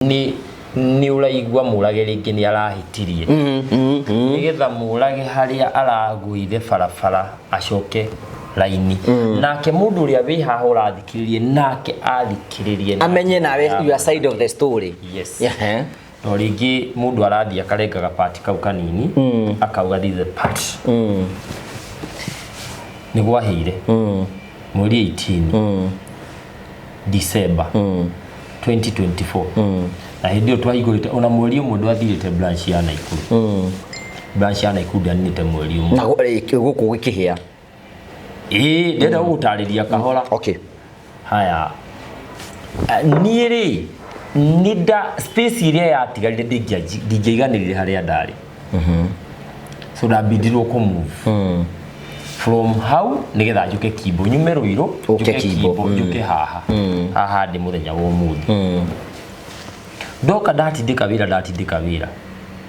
Nĩ ũraigua Mũrage rĩngĩ nĩ arahĩtirie nĩgetha Mũrage harĩa aragũire barabara acoke raini. Nake mũndũ ũrĩa wĩ haha ũrathikĩrĩrie nake athikĩrĩrie na amenye njĩra nawe ya your side of the story. Yes. Yeah. No rĩngĩ mũndũ arathiĩ akarengaga part kau kanini, akauga this is the part. Nĩ gwahĩire mweri 18 December 2024, na hĩndĩ ĩyo twahingũrĩte ona mweri ũmwe ndwathirĩte branch ya Naikuru. Branch ya Naikuru ndĩaninĩte mweri ũmwe. Na gũkũ gũkĩhĩa. Ĩĩ, ndĩrenda gũgũtarĩria kahora. Okay. Haya. Niĩ rĩ, nĩ nda space ĩrĩa yatigarire ndingĩaiganĩrire harĩa ndarĩ, so ndambindirwo kũ move from hau nĩgetha njũke Kimbo, nyume Rũirũ ũke njũke Kimbo, Kimbo, njũke haha haha ndĩ mũthenya wa ũmũthĩ. Ndoka ndatindĩka wĩra, ndatindĩka wĩra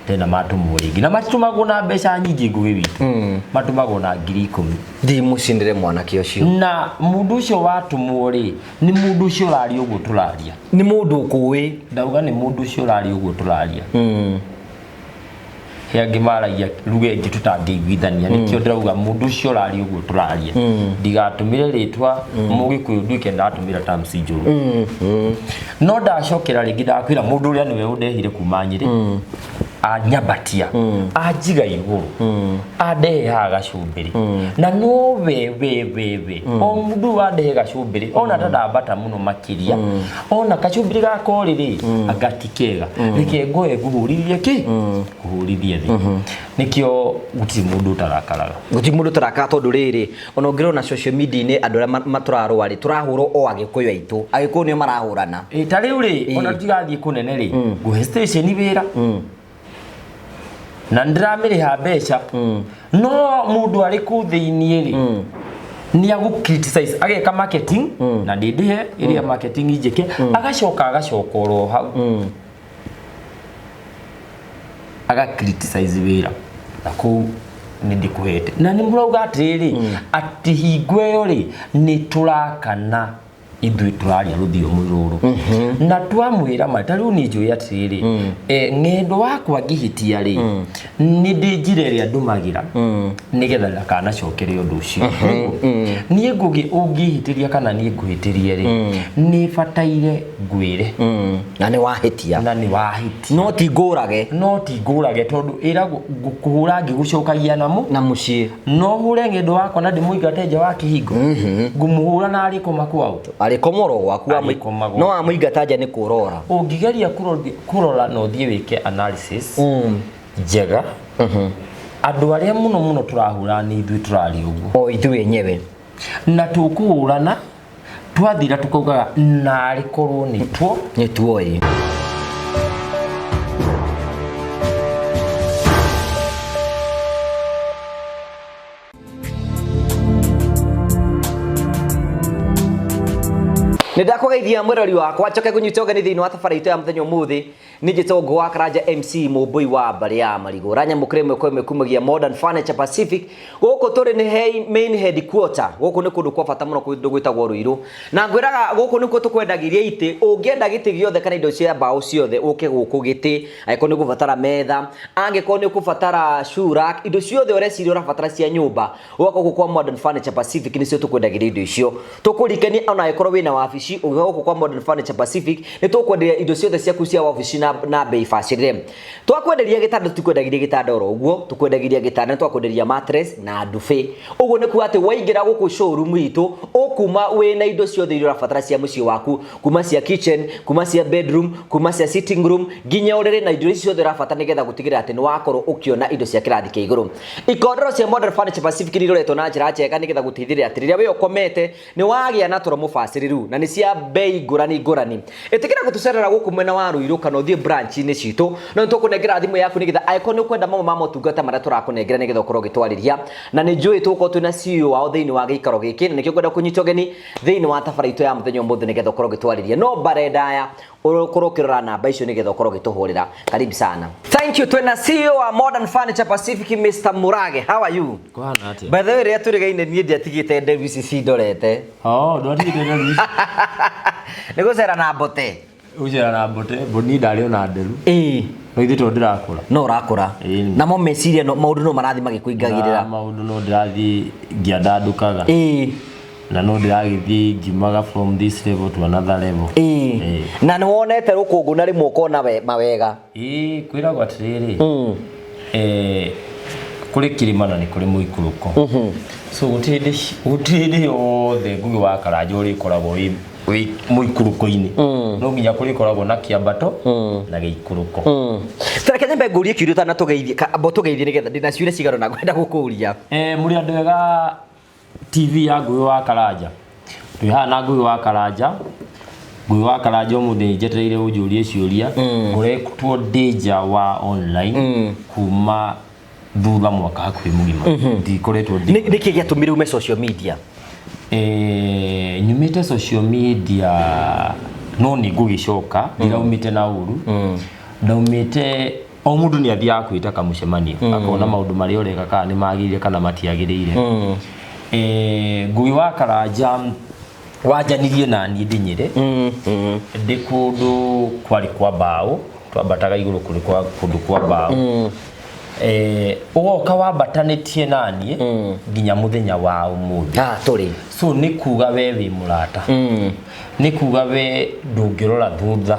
tena, matũmwo rĩngĩ, na matitũmagwo na mbeca nyingĩ, Ngũgĩ witũ, matũmagwo na 10,000. Thiĩ mũcindĩre mwanake ũcio. Na mũndũ ũcio watũmwo rĩ, nĩ mũndũ ũcio ũraria ũguo tũraria. Nĩ mũndũ ũkũĩ. Ndauga nĩ mũndũ ũcio ũraria ũguo tũraria. He angĩ maragia ruga ĩngĩ tũtangĩiguithania, nĩkĩo ndĩrauga mũndũ ũcio ũraria ũguo tũraria. Ndigatũmĩre rĩtwa mũgĩkũyũ nduĩke ndatũmĩra terms njũru. No ndacokera rĩngĩ, ndakwĩra mũndũ ũrĩa nĩwe ũndehire kuma Nyĩrĩ, anyambatia, anjiga igũrũ, andehe haha gacũmbĩrĩ, na no we we we we o mũndũ ũyũ wandehe gacũmbĩrĩ, ona ta ndambata mũno makĩria, ona gacũmbĩrĩ gaka rĩ anga ti kega, reke ngoe ngũhũrithie kĩ ngũhũrithie thĩ. Nĩkĩo gũtirĩ mũndũ ũtarakaraga. Gũtirĩ mũndũ ũtarakara, tondũ rĩrĩ, ona ũngĩrora social media-inĩ, andũ arĩa tũrarũa rĩ, tũrahũrwo o Agĩkũyũ aitũ, Agĩkũyũ nĩo marahũrana. Ĩ, ta rĩu rĩ, ona tũtigathiĩ kũnene rĩ, ngũhe station wĩra na nĩndĩramĩrĩha mbeca, no mũndũ arĩ kũu thĩiniĩ rĩ, nĩ agũ criticize, ageka marketing na ndĩndĩhe ĩrĩa marketing njĩke, agacoka agacoka oro hau aga criticize wĩra na kũu nĩ ndĩkũhete. Na nĩ mũrauga atĩrĩrĩ, atĩ hingo ĩyo rĩ, nĩ tũrakana ithuĩ tũraria rũthiomi rũrũ na twamwĩra ma. Ta rĩu niĩ njũĩ atĩrĩrĩ, ng'endo wakwa ngĩhĩtia rĩ, nĩ ndĩ njĩra ĩrĩa ndũmagĩra nĩgetha ndakanacokere ũndũ ũcio. Niĩ Ngũgĩ, ũngĩhĩtĩria kana niĩ ngũhĩtĩrie rĩ, nĩ bataire ngwĩre na nĩ wahĩtia. Na nĩ wahĩtia. No ti ngũrage. No ti ngũrage, tondũ ĩragwo ngũkũhũra ngĩgũcokagia namo na mũciĩ. No hũre ng'endo wakwa na ndĩmũingate nja wa kĩhingo, ngũmũhũra na arĩkoma kwao. Arĩkomoro gwaku Arĩkoma gwaku. No wamũingata nja nĩ kũrora. Ũngĩgeria kũrora na ũthiĩ wĩke analysis njega, andũ arĩa mũno mũno tũrahũra nĩ ithuĩ tũraria ũguo. O ithuĩ enyewe. Na tũkũhũrana twathira tũkaugaga narĩ korwo nĩ tuo. Nĩ tuoĩ. Nĩ ndakũgeithia mwĩrori wakwa, njoke kũnyita ũgeni thĩinĩ wa tabarĩra itũ ya mũthenya ũmũthĩ. Nĩ njĩtagwo Ngũ wa Karanja MC Mũmbũi wa mbarĩ ya Marigũ, ũranyamũkĩra ĩmwe kwa ĩmwe kumagia Modern Furniture Pacific. Gũkũ tũrĩ nĩ main headquarter. Gũkũ nĩ kũndũ kwa bata mũno, kũndũ gwĩtagwo Ruiru, na ngwĩraga gũkũ nĩkuo tũkwendagĩria itĩ. Ũngĩenda gĩtĩ gĩothe kana indo cia mbaũ ciothe, ũke gũkũ. Gĩtĩ, angĩkorwo nĩ ũgũbatara metha, angĩkorwo nĩ ũkũbatara shoe rack, indo ciothe ũreciria ũrabatara cia nyũmba, ũgoka gũkũ kwa Modern Furniture Pacific, nĩcio tũkwendagĩria indo icio. Tũkũririkania, ona angĩkorwo wĩna wabici, ũgĩũka gũkũ kwa Modern Furniture Pacific, nĩ tũkwenderia indo ciothe ciaku cia wabici na bei bacĩrĩre. Twakwenderia gĩtanda, tũtikwendagĩria gĩtanda oro ũguo, tũkwendagĩria gĩtanda, nĩ twakwenderia mattress na ndube. Ũguo nĩ kuga atĩ waingĩra gũkũ showroom itũ, ũkuma wĩna indo ciothe iria ũrabatara cia mũciĩ waku, kuma cia kitchen, kuma cia bedroom, kuma cia sitting room, nginya ũrĩrĩ, na indo ici ciothe ũrabatara, nĩgetha gũtigĩrĩra atĩ nĩ wakorwo ũkĩona indo cia kĩrathi kĩa igũrũ. Ikondoro cia Modern Furniture Pacific nĩ iroretwo na njĩra njega, nĩgetha gũteithĩrĩria atĩ rĩrĩa wĩ ũkomete nĩ wagĩa na toro mũbacĩrĩru, na nĩ cia bei ngũrani ngũrani. Ĩtĩkĩra gũtũcerera gũkũ mwena wa Ruiru kana ũthiĩ branch-inĩ citũ, no nĩ tũkũnengera thimũ yaku, nĩgetha angĩkorwo nĩ ũkwenda mamwe ma motungata marĩa tũrakũnengera, nĩgetha ũkorwo ũgĩtwarĩria. Na nĩ njũĩ tũgũkorwo twĩna CEO wao thĩinĩ wa gĩikaro gĩkĩ, na nĩkĩo ngwenda kũnyita ũgeni thĩinĩ wa tabara itũ ya mũthenya ũmũthĩ, nĩgetha ũkorwo ũgĩtwarĩria. No mbara ndaya ũkorwo ũkĩrora namba icio, nĩgetha ũkorwo ũgĩtũhũrĩra. Karibu sana, thank you. Twĩna CEO wa Modern Furniture Pacific, Mr. Murage, how are you? Kũhana atĩa? By the way, rĩrĩa tũrĩgaine niĩ ndiatigĩte nderu ici cindorete. Oh, ndwatigĩte nderu ici? Nĩ gũcera na mbote. Gũcera na mbote mboni ndarĩ ona nderu. Ĩĩ. No ithuĩ to ndĩrakũra. No ũrakũra. Ĩĩ. Namo meciria no maũndũ no marathiĩ magĩkũingagĩrĩra. Na maũndũ no ndĩrathiĩ ngĩandandũkaga. Ĩĩ. Na no ndĩragĩthiĩ ngiumaga from this level to another level. Ĩĩ. Ĩĩ. Na nĩ wonete rũkũngũ na rĩmwe ũkona mawega. Ĩĩ, kwĩragwo atĩrĩrĩ, kũrĩ kĩrĩma na nĩ kũrĩ mũikũrũko. So gũtirĩ hĩndĩ gũtirĩ hĩndĩ yothe Ngugi wa Karanja ũrĩkoragwo wĩ mũikũrũko-inĩ. No nginya kũrĩkoragwo na kĩambato na gĩikũrũko. Ta reke nyambe ngũrie kĩũria ũtanatũgeithia, amba ũtũgeithie nĩgetha ndĩna ciũria cigana ũna ngwenda gũkũria. Mũrĩ andũ ega TV ya Ngugi wa Karanja. Twĩ haha na Ngugi wa Karanja. Ngugi wa Karanja ũmũthĩ nĩ njetereire ũnjũrie ciũria. Ngoretwo ndĩ nja wa online kuma thutha mwaka hakuhĩ mũgima. Ndikoretwo ndĩ. Nĩkĩ gĩatũmire ume social media? Nyumĩte social media no nĩ ngũgĩcoka, ndiraumĩte na ũru. Ndaumĩte o mũndũ nĩ athiaga kwĩta kamũcemanio akona maũndũ marĩa ũreka kana nĩ magĩrĩire kana matiagĩrĩire. Ngugi wa Karanja wanjanirie na niĩ ndĩ Nyĩrĩ, ndĩ kũndũ kwarĩ kwa mbaũ, twambataga igũrũ kũrĩ kwa kũndũ kwa mbaũ. Ũgoka wambatanĩtie na niĩ nginya mũthenya wa ũmũthĩ. Ah, tũrĩ. So nĩ kuga we wĩ mũrata, nĩ kuga we ndũngĩrora thutha.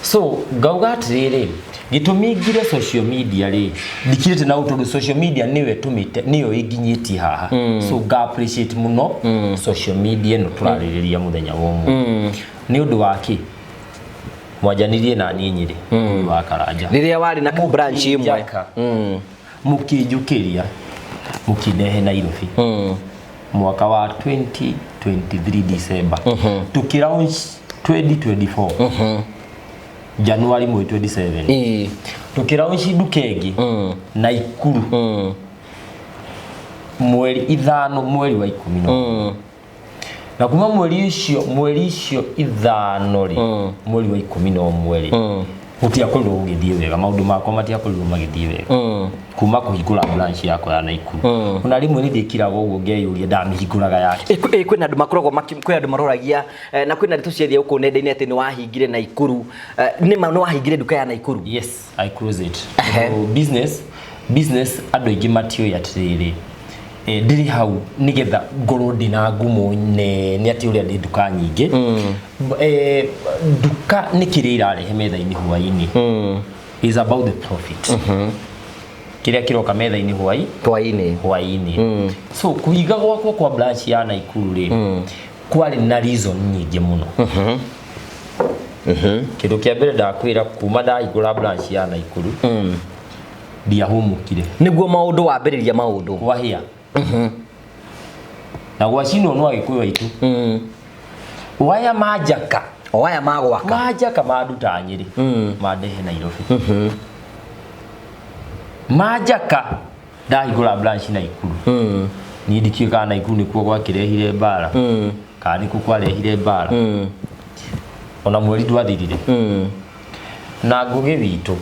So ngauga atĩrĩrĩ, gĩtũmi ngire social media rĩ, ndikirĩte na tondũ social media nĩyo ĩtũmĩte, nĩyo ĩnginyĩtie haha. So nga appreciate mũno social media ĩno tũrarĩrĩria mũthenya wa ũmũthĩ. Nĩ ũndũ wa kĩ? Mwanjanirie na niĩ Nyĩrĩ, Ngugi wa Karanja. Rĩrĩa warĩ na branch ĩmwe. Mũkĩnjaka, mũkĩnjũkĩria, mũkĩndehe Nairobi. Mwaka wa 2023 December. Tũkĩ launch 2024. January mweri 27. Ĩĩ. Tũkĩ launch nduka ĩngĩ Naikuru. Mweri 5 mweri wa 10. Na kuma mweri ũcio 5 rĩ, mweri wa 11 rĩ, gũtiakorirwo gũgĩthiĩ wega, maũndũ makwa matiakorirwo magĩthiĩ wega. Kuma kũhingũra branch yakwa ya Naikuru. Ona rĩmwe nĩ ndĩkiraga ũguo ngeyũria ndamĩhingũraga yake. Kwĩna andũ makoragwo kwĩna andũ maroragia, na kwĩna ndeto ciathiĩ gũkũ nenda-inĩ atĩ nĩ wahingire Naikuru. Nĩ ma nĩ wahingire nduka ya Naikuru? Yes, I close it. So, business andũ aingĩ matiũĩ atĩrĩrĩ, ndĩrĩ hau nĩgetha ngorwo ndĩna ngumo nene atĩ ũrĩa ndĩ nduka nyingĩ. Nduka nĩ kĩrĩa irarehe metha-inĩ hwaĩ-inĩ. Is about the profit. Kĩrĩa kĩroka metha-inĩ hwaĩ-inĩ. Hwaĩ-inĩ. So kũhinga gwakwa kwa branch ya Naikuru rĩ, kwarĩ na reason nyingĩ mũno. Kĩndũ kĩa mbere ndakwĩra kuma ndahingũra branch ya Naikuru, ndiahũmũkire. Nĩguo maũndũ wambĩrĩria maũndũ. Kwahĩa. Na gwacinwo no Agĩkũyũ aitũ. Waya manjaka. O aya magwaka. Manjaka manduta Nyĩrĩ. Mandehe Nairobi. Manjaka ndahingũra branch Naikuru. Niĩ ndikĩũĩ kana Naikuru nĩkuo gwakĩrehire mbara. Kana nĩkuo kwarehire mbara. Ona mweri ndwathirire. Na Ngugi witũ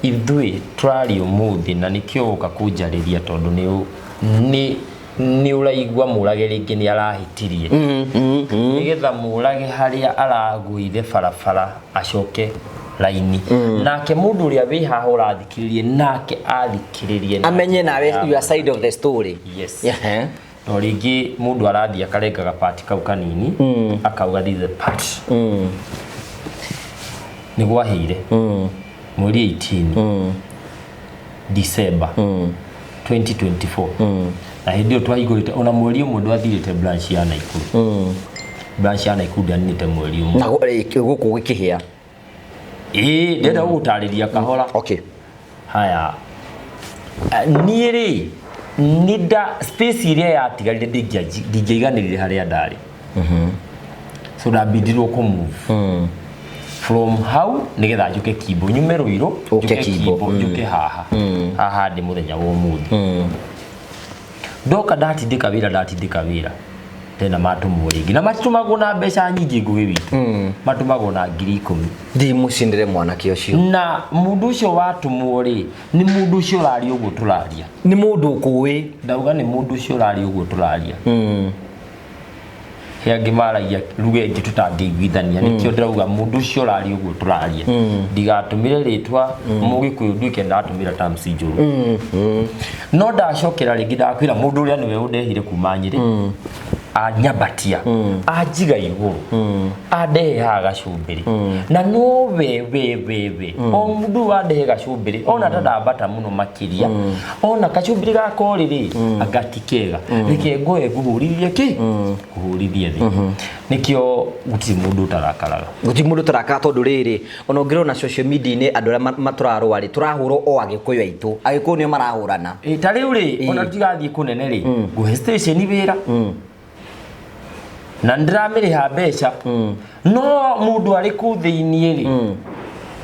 ithuĩ tũraria ũmũthĩ na nĩkĩo ũka kũnjarĩria tondũ nĩ ũraigua Mũrage rĩngĩ nĩ arahĩtirie. Nĩgetha Mũrage harĩa aragũire barabara acoke raini. Nake mũndũ ũrĩa wĩ haha ũrathikĩrĩria nake athikĩrĩrie na Amenye nawe njĩra ya your side of the story. Yes. Ehe. No rĩngĩ mũndũ arathiĩ akarengaga part kau kanini, akauga this is the part. Nĩ gwahĩire. Mweri 18 December 2024. Na hĩndĩ ĩyo twahingũrĩte ona mweri ũmwe ndwathirĩte branch ya Naikuru. Branch ya Naikuru ndĩaninĩte mweri ũmwe. Na gũkũ gũkĩhĩa. Ĩĩ, ndĩrenda gũgũtarĩria kahora. Okay. Haya. Niĩ rĩ, nĩ nda space ĩrĩa yatigarire ndingĩaiganĩrire harĩa ndarĩ. So ndambindirwo kũ move. From hau nĩgetha njũke Kimbo, nyume Ruiru, Ũke njũke Kimbo. Kimbo, njũke haha. Haha ndĩ mũthenya wa ũmũthĩ. Ndoka ndatindĩka wĩra, Tena matũmwo rĩngĩ. Na matũmagwo na mbeca nyingĩ Ngugi witũ. Matũmagwo na 10,000. Ndimũcindĩre mwanake ũcio. Na mũndũ ũcio watũmwo rĩ, nĩ mũndũ ũcio ũraria ũguo tũraria. Nĩ mũndũ ũkũĩ. Ndauga nĩ mũndũ ũcio ũraria ũguo tũraria. He angĩ maragia lugha ĩngĩ tũtangĩiguithania. Nĩkĩo ndĩrauga mũndũ ũcio ũraria ũguo tũraria, ndigatũmĩre rĩtwa Mũgĩkũyũ nduĩke ndatũmĩra terms njũru. No ndacokera rĩngĩ ndakwĩra mũndũ ũrĩa nĩwe ũndehire kuma Nyĩrĩ, anyambatia, anjiga igũrũ, andehe haha gacũmbĩrĩ, na no we we we we o mũndũ ũyũ wandehe gacũmbĩrĩ, ona ta ndambata mũno makĩria, ona gacũmbĩrĩ gakwa rĩ anga ti kega, reke ngoe ngũhũrithie kĩ ngũhũrithie thĩ. Nĩkĩo gũtirĩ mũndũ ũtarakaraga. Gũtirĩ mũndũ ũtarakara, tondũ rĩrĩ, ona ũngĩrona social media-inĩ, andũ arĩa matũrarũa rĩ, tũrahũrwo o Agĩkũyũ aitũ. Agĩkũyũ nĩo marahũrana. Ĩ, ta rĩu rĩ, ona tutigathiĩ kũnene rĩ, ngũhe station wĩra na ndĩramĩrĩha mbeca, no mũndũ arĩ kũu thĩiniĩ rĩ,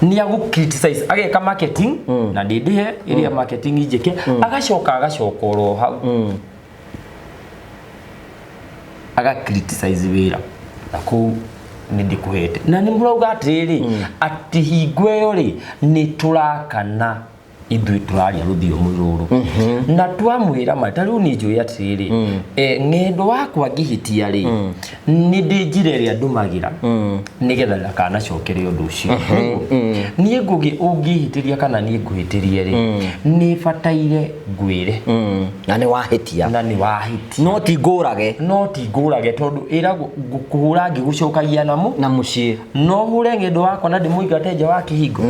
nĩ agũ criticize, ageka marketing na ndĩndĩhe ĩrĩa marketing njĩke, agacoka agacoka oro hau aga criticize wĩra na kũu nĩ ndĩkũhete. Na nĩ mũrauga atĩrĩrĩ, atĩ hingo ĩyo rĩ, nĩ tũrakana ithuĩ tũraria rũthiomi rũrũ na twamwĩra ma. Ta rĩu niĩ njũĩ atĩrĩrĩ, ng'endo wakwa ngĩhĩtia rĩ, nĩ ndĩ njĩra ĩrĩa ndũmagĩra nĩgetha ndakanacokere ũndũ ũcio. Niĩ Ngũgĩ, ũngĩhĩtĩria kana niĩ ngũhĩtĩrie rĩ, nĩ bataire ngwĩre Na nĩ wahĩtia. Na nĩ wahĩtia. No ti ngũrage. No ti ngũrage, tondũ ĩragwo ngũkũhũra ngĩgũcokagia namo na mũciĩ. No hũre ng'endo wakwa na ndĩmũingate nja wa kĩhingo,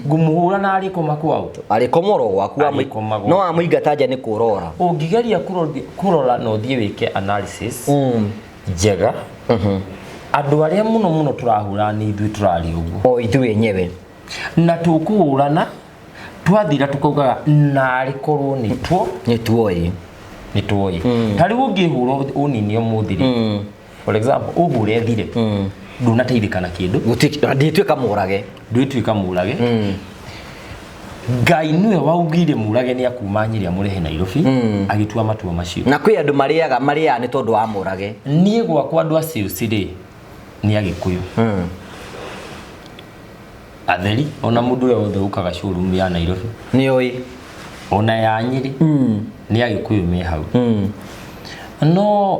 ngũmũhũra na arĩkoma kwao. Arĩkomoro gwaku. Arĩkoma gwaku. No wamũingata nja nĩ kũrora. Ũngĩgeria kũrora na ũthiĩ wĩke analysis njega, andũ arĩa mũno mũno tũrahũra nĩ ithuĩ tũraria ũguo. O ithuĩ enyewe. Na tũkũhũrana, twathira tũkaugaga narĩ korwo nĩ tuo. Nĩ tuoĩ. Nĩ tuoĩ. Ta rĩu ũngĩhũra ũnini ũmũthĩ rĩ, for example, ũhũre thire, ndũnateithĩka na kĩndũ. Ndituĩka mũrage. Ndwĩtuĩka mũrage. Ngai nĩwe waugire mũrage nĩ akuma Nyĩrĩ amũrehe Nairobi, agĩtua matua macio. Na kwĩ andũ marĩaga nĩ tondũ wa mũrage. Niĩ gwakwa andũ a sales rĩ, nĩ Agĩkũyũ atheri, ona mũndũ ũrĩa wothe ũkaga showroom ya Nairobi nĩ oĩ. Ona ya Nyĩrĩ, nĩ Agĩkũyũ me hau. No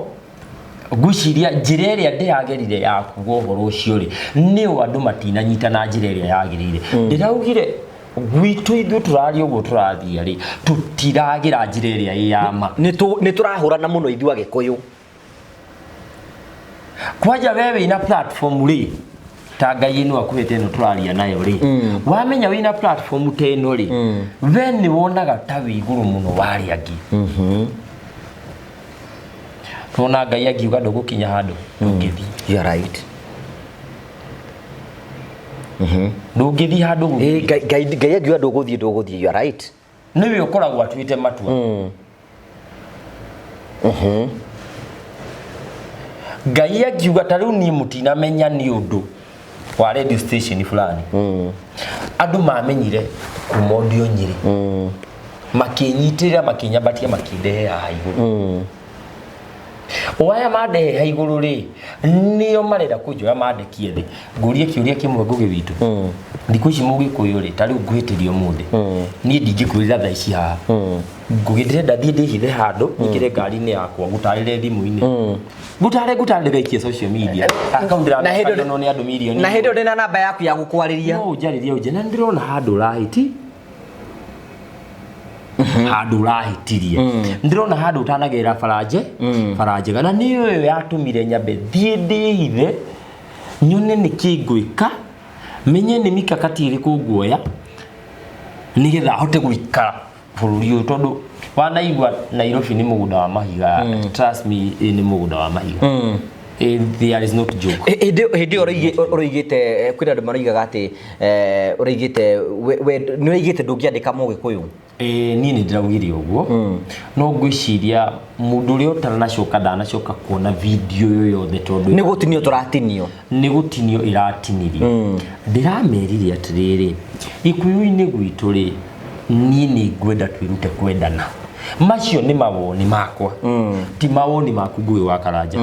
ngwĩciria njĩra ĩrĩa ndĩragerire ya kuga ũhoro ũcio rĩ, nĩo andũ matinanyita na njĩra ĩrĩa yagĩrĩire. Ndĩraugire gwitũ ithuĩ tũraria ũguo tũrathia rĩ, tũtiragĩra njĩra ĩrĩa ĩ ya ma. Nĩ tũrahũrana mũno ithuĩ Agĩkũyũ. Kwanja we wĩna platform rĩ, ta Ngai ĩno akuhete ĩno tũraria nayo rĩ, wamenya wĩna platform ta ĩno rĩ, we nĩ wonaga ta wĩ igũrũ mũno wa arĩa angĩ. Wona Ngai angiuga ndũgũkinya handũ, ndũngĩthiĩ. You are right. Ndũngĩthiĩ handũ Ĩ, gũthiĩ. Ngai angiuga ndũgũthiĩ, ndũgũthiĩ. You are right. Nĩwe ũkoragwo atuĩte matua. Ngai angiuga, ta rĩu niĩ mũtinamenya nĩ ũndũ wa radio station fulani, andũ mamenyire kuma ndio Nyĩrĩ, makĩnyitĩrĩra, makĩnyambatia, makĩndehe haha igũrũ. O aya mandehe ha igũrũ rĩ, nĩo marenda kũnjoya mandekie thĩ. Ngũrie kĩũria kĩmwe, Ngũgĩ witũ, thikũ ici Mũgĩkũyũ rĩ, ta rĩu ngũhĩtĩria ũmũthĩ, niĩ ndingĩkwĩrĩra thaa ici haha. Ngũgĩ, ndĩrenda thiĩ ndĩhithe handũ, nyingĩre ngari-inĩ yakwa, ngũtarĩre thimũ-inĩ, ngũtare ndĩgaikie social media account. Na hĩndĩ ndĩramenya nĩ andũ mirioni. Na hĩndĩ ĩyo ndĩna namba yaku ya gũkwarĩria. No ũnjarĩrie ũnje na ndĩrona handũ ũrahĩti, handũ ũrahĩtirie, ndĩrona handũ ũtanagerera bara njega, na nĩyo ĩyo yatũmire nyambe thiĩ ndĩhithe, nyone nĩkĩ ngwĩka, menye nĩ mikakati ĩrĩkũ nguoya nĩgetha hote gũikara bũrũri ũyũ, tondũ wanaigua Nairobi nĩ mũgũnda wa mahiga. Trust me, ĩ nĩ mũgũnda wa mahiga. There is not joke. Hĩndĩ ĩyo ũroigĩte, kwĩna andũ maroigaga atĩ ũroigĩte nĩ ũroigĩte ndũngĩandĩka Mũgĩkũyũ. Niĩ nĩ ndĩraugire ũguo, no ngwĩciria mũndũ ũrĩa ũtaranacoka ndanacoka kuona video ĩyo yothe, tondũ nĩ gũtinio tũratinio. Nĩ gũtinio ĩratinirio. Ndĩramerire atĩrĩrĩ, Gĩkũyũ-inĩ gwitũ rĩ, niĩ nĩ ngwenda twĩrute kwendana. Macio nĩ mawoni makwa, ti mawoni maku Ngũgĩ wa Karanja,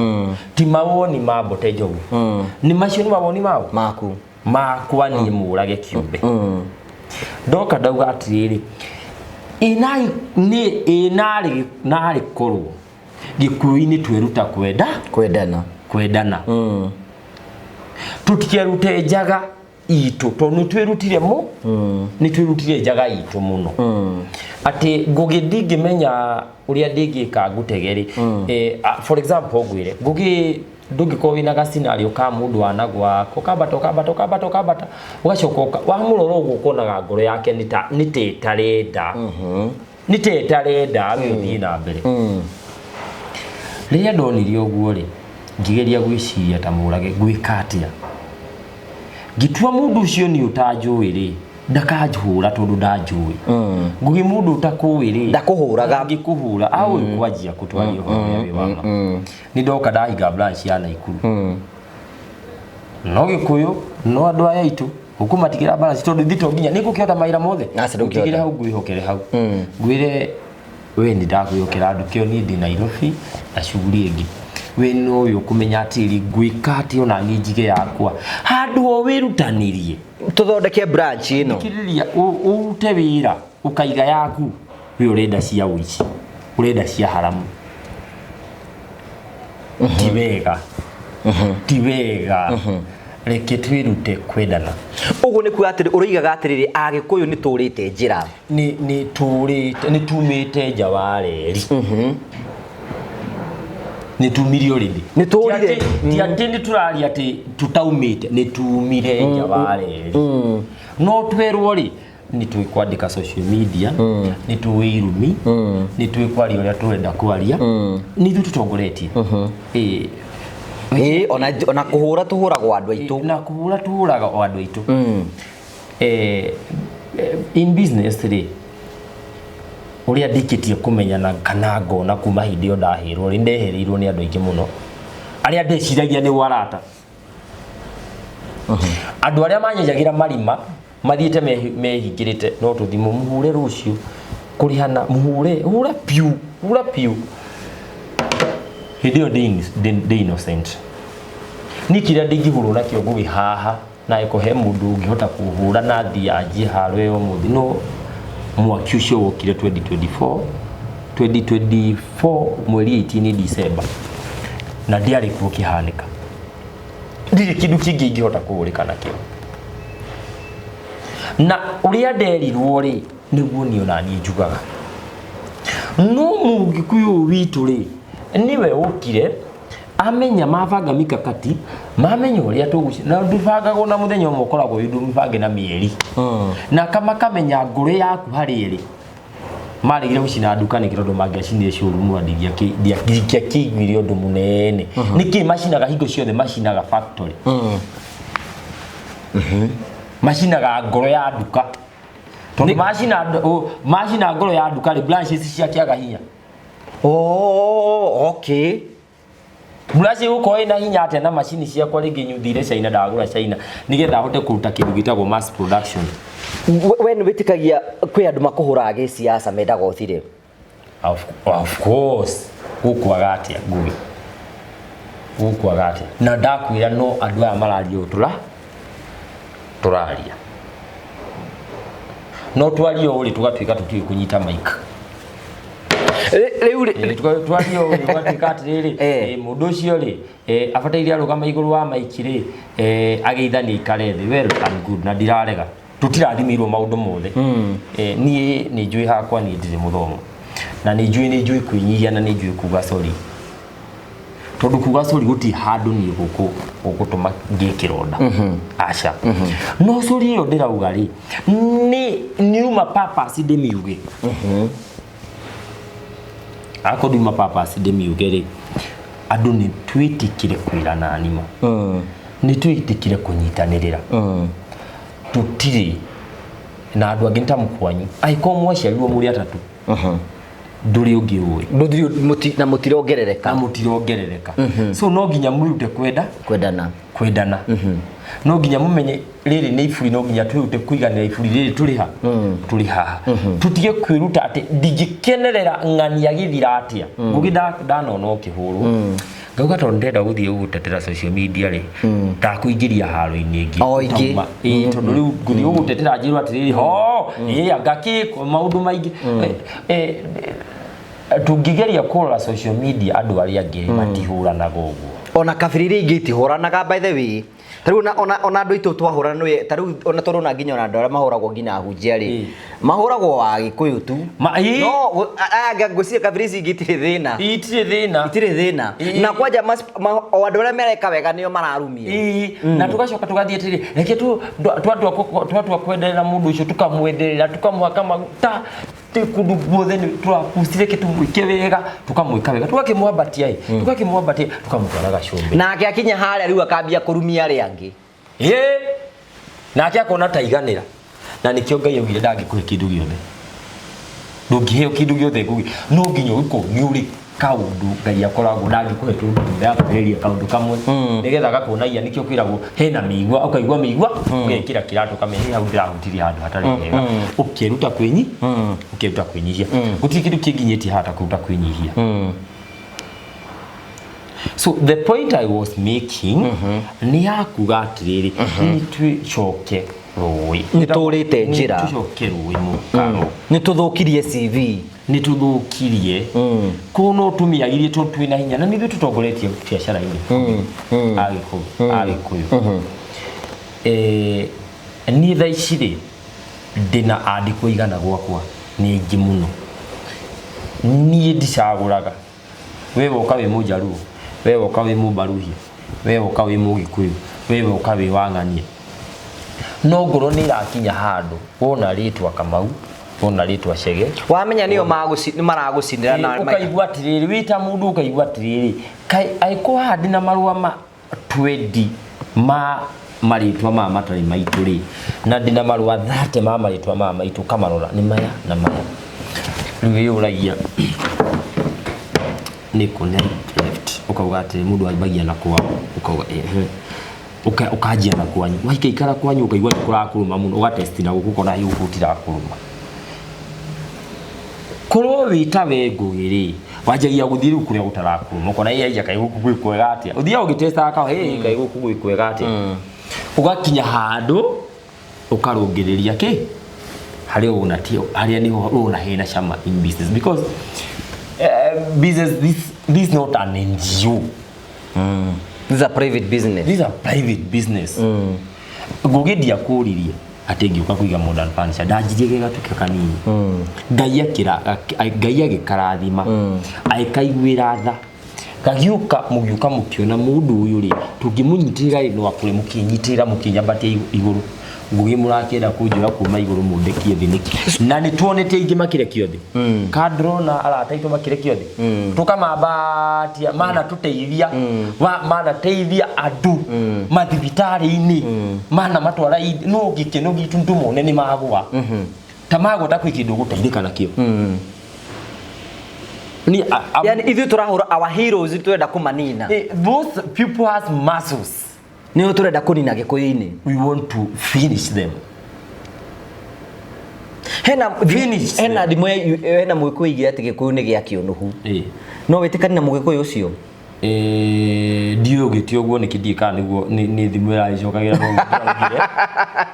ti mawoni ma Mbote Njogu, nĩ macio nĩ mawoni mao. Maku. Makwa niĩ mũrage kĩũmbe. Ndoka ndauga atĩrĩrĩ, ĩ nĩ ĩ narĩ narĩ korwo Gĩkũyũ-inĩ tweruta kwenda kwendana. Kwendana. Tutikerute njaga itũ tondũ nĩ twĩrutire mũ nĩ twĩrutire njaga itũ mũno atĩ Ngũgĩ ndingĩmenya ũrĩa ndĩngĩka ngũtege rĩ. For example, ngwĩre Ngũgĩ, ndũngĩkorwo wĩna ga scenario ka mũndũ wanagwa ũkambata ũkambata ũkambata ũkambata, ũgacoka wamũrora ũguo ũkonaga ngoro yake nĩ ta nĩ ta ĩtarenda, nĩ ta ĩtarenda we ũthiĩ na mbere. Rĩrĩa ndonire ũguo rĩ, ngĩgeria gwĩciria ta mũrage ngwĩka atĩa. Ngĩtua mũndũ ũcio nĩ ũtanjũĩ rĩ, ndakanjũra tondũ ndanjũĩ. Ngũgĩ, mũndũ ũtakũĩ rĩ, Ndakũhũraga. Ngĩkũhũra aũĩ kwanjia kũtwaria ũhoro ũrĩa wĩ wa ma. Nĩ ndoka ndahinga branch ya Naikuru, no Gĩkũyũ, no andũ aya aitũ ũkũmatigĩra balance tondũ thito nginya nĩ ngũkĩhota mawĩra mothe. Aca, ndũngĩhota. Ngũtigĩre hau, ngwĩhokere hau, ngwĩre we nĩ ndakwĩhokera nduke ĩyo. Niĩ ndĩ Nairobi na shughuli ĩngĩ, we nowe ũkũmenya atĩrĩ ngwĩka atĩ ona niĩ njige yakwa handũ o wĩrutanĩrie. Tũthondeke branch ĩno. Thikĩrĩria, ũrute wĩra ũkaiga yaku, we ũrenda cia ũici, ũrenda cia haramu. Ti wega, ti wega. Reke twĩrute kwendana. Ũguo nĩ kuga atĩrĩ, ũroigaga atĩrĩrĩ, Agĩkũyũ nĩ tũrĩte njĩra. Nĩ tũrĩte, nĩ tumĩte nja wa reri, nĩ tumire already. Nĩ tũrire. Ti atĩ nĩ tũraria atĩ tutaumĩte, nĩ tumire nja wa reri. No twerwo rĩ, nĩ tũĩ kwandĩka social media, nĩ tũĩ irumi, nĩ tũĩ kwaria ũrĩa tũrenda kwaria, nĩ ithuĩ tũtongoretie. Ĩĩ. Ĩĩ, ona kũhũra tũhũragwo andũ aitũ. Na kũhũra tũhũraga o andũ aitũ. In business rĩ, ũrĩa ndĩkĩtie kũmenyana kana ngona kuma hĩndĩ ĩyo ndahĩrwo rĩ, ndehereirwo nĩ andũ aingĩ mũno arĩa ndeciragia nĩ arata, andũ arĩa manyenjagĩra marima mathiĩte mehingĩrĩte. No tũthimũ mũhure rũciũ kũrĩhana, mũhure, hũra piũ, hũra piũ. Hĩndĩ ĩyo ndĩ innocent. Niĩ kĩrĩa ndingĩhũrwo nakĩo, Ngũgĩ, haha na ĩko he mũndũ ũngĩhota kũhũra na thiĩ anjie haro ĩyo ũmũthĩ. No mwaki ũcio wokire 2024, 2024 mweri 18 December, na ndiarĩ kuo kĩhanĩka. Ndirĩ kĩndũ kĩngĩ ingĩhota kũhũrĩka nakĩo, na ũrĩa nderirwo rĩ, nĩguo niĩ ona niĩ njugaga. No Mũgĩkũyũ ũyũ witũ rĩ, nĩwe ũkire amenya mabanga mikakati, mamenya ũrĩa tũgũci na ndũbangagwo na mũthenya ũmwe, ũkoragwo wĩ ũndũ mũbange na mĩeri, na makamenya ngũrĩ yaku harĩ ĩrĩ. Marĩgire gũcina nduka nĩkĩ? Tondũ mangĩacinire showroom, ndingĩakĩiguire ũndũ mũnene. Nĩkĩ macinaga hingo ciothe? Macinaga factory, macinaga ngoro ya nduka, tondũ macina ngoro ya nduka rĩ, branches ciakĩaga hinya. Oh, okay. Branch ĩgũkorwo ĩna hinya atĩa na macini ciakwa rĩngĩ nyuthire China, ndagũra China nĩgetha hote kũruta kĩndũ gĩtagwo mass production? We nĩ wĩtĩkagia kwĩ andũ makũhũraga gĩsiasa mendaga ũthire? Of course, gũkwaga atĩa, Ngũgĩ? Gũkwaga atĩa? Na ndakwĩra no andũ aya mararia ũũ tũraria, no twarie ũũ rĩ, tũgatuĩka tũtiũĩ kũnyita mic. Rĩu rĩ Twarie ũũ rĩ, tũgatuĩka atĩrĩrĩ, mũndũ ũcio rĩ, abataire arũgama igũrũ wa mic rĩ, ageithanie, aikare thĩ. Well and good, na ndirarega, tũtirathimĩirwo maũndũ mothe. Niĩ nĩ njũĩ hakwa, niĩ ndirĩ mũthomo, na nĩ njũĩ kwĩnyihia, na nĩ njũĩ kuga sorry, tondũ kuga sorry gũtirĩ handũ niĩ gũgũtũma ngĩe kĩronda, aca. No sorry ĩyo ndĩrauga rĩ, nĩ niuma purpose ndĩmiuge. Akorwo ndiuma purpose ndĩmiuge rĩ, andũ nĩ twĩtĩkĩre kwĩrana nima, nĩ twĩtĩkĩre kũnyitanĩrĩra. Tũtirĩ na andũ angĩ nĩ ta mũkwanyu, angĩkorwo mwaciarirwo mũrĩ atatũ, ndũrĩ ũngĩ ũĩ. Na mũtirongerereka. Na mũtirongerereka, so no nginya mwĩrute kwenda. Kwendana. Kwendana. No nginya mũmenye rĩrĩ nĩ iburi, no nginya twĩrute kũiganĩra iburi rĩrĩ tũrĩ ha, tũrĩ haha. Tũtige kwĩruta atĩ ndingĩkenerera ng'ania gĩthira atĩa. Ngũgĩ, ndanona ũkĩhũrwo, ngauga tondũ ndĩrenda gũthiĩ gũgũtetera social media rĩ, ndakũingĩria haro-inĩ ĩngĩ. O ĩngĩ. Tauma. Ĩĩ, tondũ rĩu ngũthiĩ gũgũtetera njĩrwo atĩrĩrĩ, ho ĩĩ anga kĩ maũndũ maingĩ. Tũngĩgeria kũrora social media, andũ arĩa angĩ matihũranaga ũguo. Ona kabira iria ingĩ itihũranaga, by the way. Ta rĩu ona andũ aitũ twahũrana nĩ ta rĩu ona tũrona nginya ona andũ arĩa mahũragwo, nginya ahunjia rĩ, mahũragwo wa Gĩkũyũ tu. No aya angĩ, ngwĩciria kabira ici ingĩ itirĩ thĩna. Itirĩ thĩna. Itirĩ thĩna. Na kwanja o andũ arĩa mereka wega nĩo mararumio. Ĩĩ, na tugacoka tugathiĩ atĩrĩ, reke twatua kwenderera mũndũ ũcio, tukamwenderera, tukamwaka maguta kũndũ guothe nĩ tũrapusti, reke tũmwĩke wega, tukamwĩka wega, tũgakĩmwambatia ĩ, tũgakĩmwambatia, tukamũtwara gacumbĩ. Nake akinya harĩa rĩu akambia kũrumia arĩa angĩ. Ĩ, nake akona taiganĩra, na nĩkĩo Ngai augire ndangĩkũhe kĩndũ gĩothe. Ndũngĩheo kĩndũ gĩothe, Ngũgĩ, no nginya ũgĩkorwo nĩ ũrĩ kaũndũ Ngai akoragwo ndangĩkũhe tũndũ tuothe, akwehereria kaũndũ kamwe nĩgetha agakuonagia. Nĩkĩo kwĩragwo hena mĩigua, ũkaigua mĩigua, ũgekĩra kĩratũ, ũkamenya, "Ĩ, hau ndĩrahutirie handũ hatarĩ hega." Ũkeruta kwĩnyihia. Gũtirĩ kĩndũ kĩnginyĩtie haha ta kũruta kwĩnyihia. So the point I was making nĩ ya kuga atĩrĩrĩ, nĩ twĩcoke rũĩ. Nĩ tũrĩte njĩra. Nĩ tũcoke rũĩ mũkaro. Nĩ tũthũkirie CV. Nĩ tũthũkirie kũu, no tũmĩagirie tondũ twĩna hinya na nithuĩ tũtongoretie biacara-inĩ Agĩkũyũ. Agĩkũyũ. Niĩ thaa ici rĩ, ndĩna andĩkwo 100 gwakwa, nĩ aingĩ mũno. Niĩ ndicagũraga, we woka wĩ Mũjaruo, we woka wĩ Mũbaruhia, we woka wĩ Mũgĩkũyũ, we woka wĩ wang'ania. No ngorwo nĩ ĩrakinya handũ wona rĩtwa Kamau, wona rĩtwa Chege, wamenya nĩo nĩ maragũcinĩra na ũkaigua atĩrĩrĩ, wĩ ta mũndũ ũkaigua atĩrĩrĩ, kaĩ angĩkorwo haha ndĩna marũa ma 20 ma marĩtwa ma matarĩ maitũ rĩ, na ndĩna marũa 30 ma marĩtwa ma maitũ, ũkamarora nĩ maya na maya, rĩu wĩyũragia nĩ kũ nĩ left. Ũkauga atĩrĩ, mũndũ ambagia na kwao, ũkauga ehe, ũkanjia na kwanyu, waikaikara kwanyu ũkaigua nĩ kũrakũrũma mũno, ũgatesti na gũkũ, ũkona hihi gũkũ gũtirakũrũma. Korwo wĩ ta we Ngũgĩ rĩ, wanjagia gũthiĩ rĩu kũrĩa gũtarakũrũma, ũkona ĩ aija, kaĩ gũkũ gwĩ kwega atĩa? Ũthiaga ũgĩtestaga kawa, ĩ kaĩ gũkũ gwĩ kwega atĩa? Ũgakinya handũ ũkarũngĩrĩria kĩ harĩa ũrona ti harĩa nĩho ũrona hena cama in business, because business, this is not an NGO. This is a private business. This is a private business. Ngũgĩ ndiakũririe atĩ ngĩũka kũiga Modern Furniture, ndanjirie ge gatuka kanini. Ngai akĩra Ngai agĩkarathima, agĩkaiguĩra tha, gagĩũka, mũgĩũka mũkĩona mũndũ ũyũ rĩ, tũngĩmũnyitĩrĩra rĩ, no akũre. Mũkĩnyitĩrĩra, mũkĩnyambatia igũrũ. Ngũgĩ, mũrakĩenda kũnjoya kuma igũrũ mũndekie thĩ nĩkĩ? Na nĩ tuonete aingĩ makĩrekio thĩ. Kandrona arata aitũ makĩrekio thĩ, tũkamambatia, mana tũteithia, manateithia andũ mathibitarĩ-inĩ, mana matwara no gĩkeno gitũ nĩtũmone nĩ magwa, ta magwa, ta kwĩ kĩndũ ũgũteithĩka nakĩo. Ni Yani ithuĩ tũrahũra our heroes, tũrenda kũmanina. Those people has muscles. Nĩo tũrenda kũnina Gĩkũyũ-inĩ. We want to finish them. Hena Finish hena thimũ hena Mũgĩkũyũ igire atĩ Gĩkũyũ nĩ gĩa kĩũnũhu. No wĩtĩkani na Mũgĩkũyũ ũcio? Ndiũĩ ũgĩte ũguo nĩkĩ, ndiĩ kana nĩguo nĩ thimũ ĩragĩcokagĩra, no ũguo ndĩraugire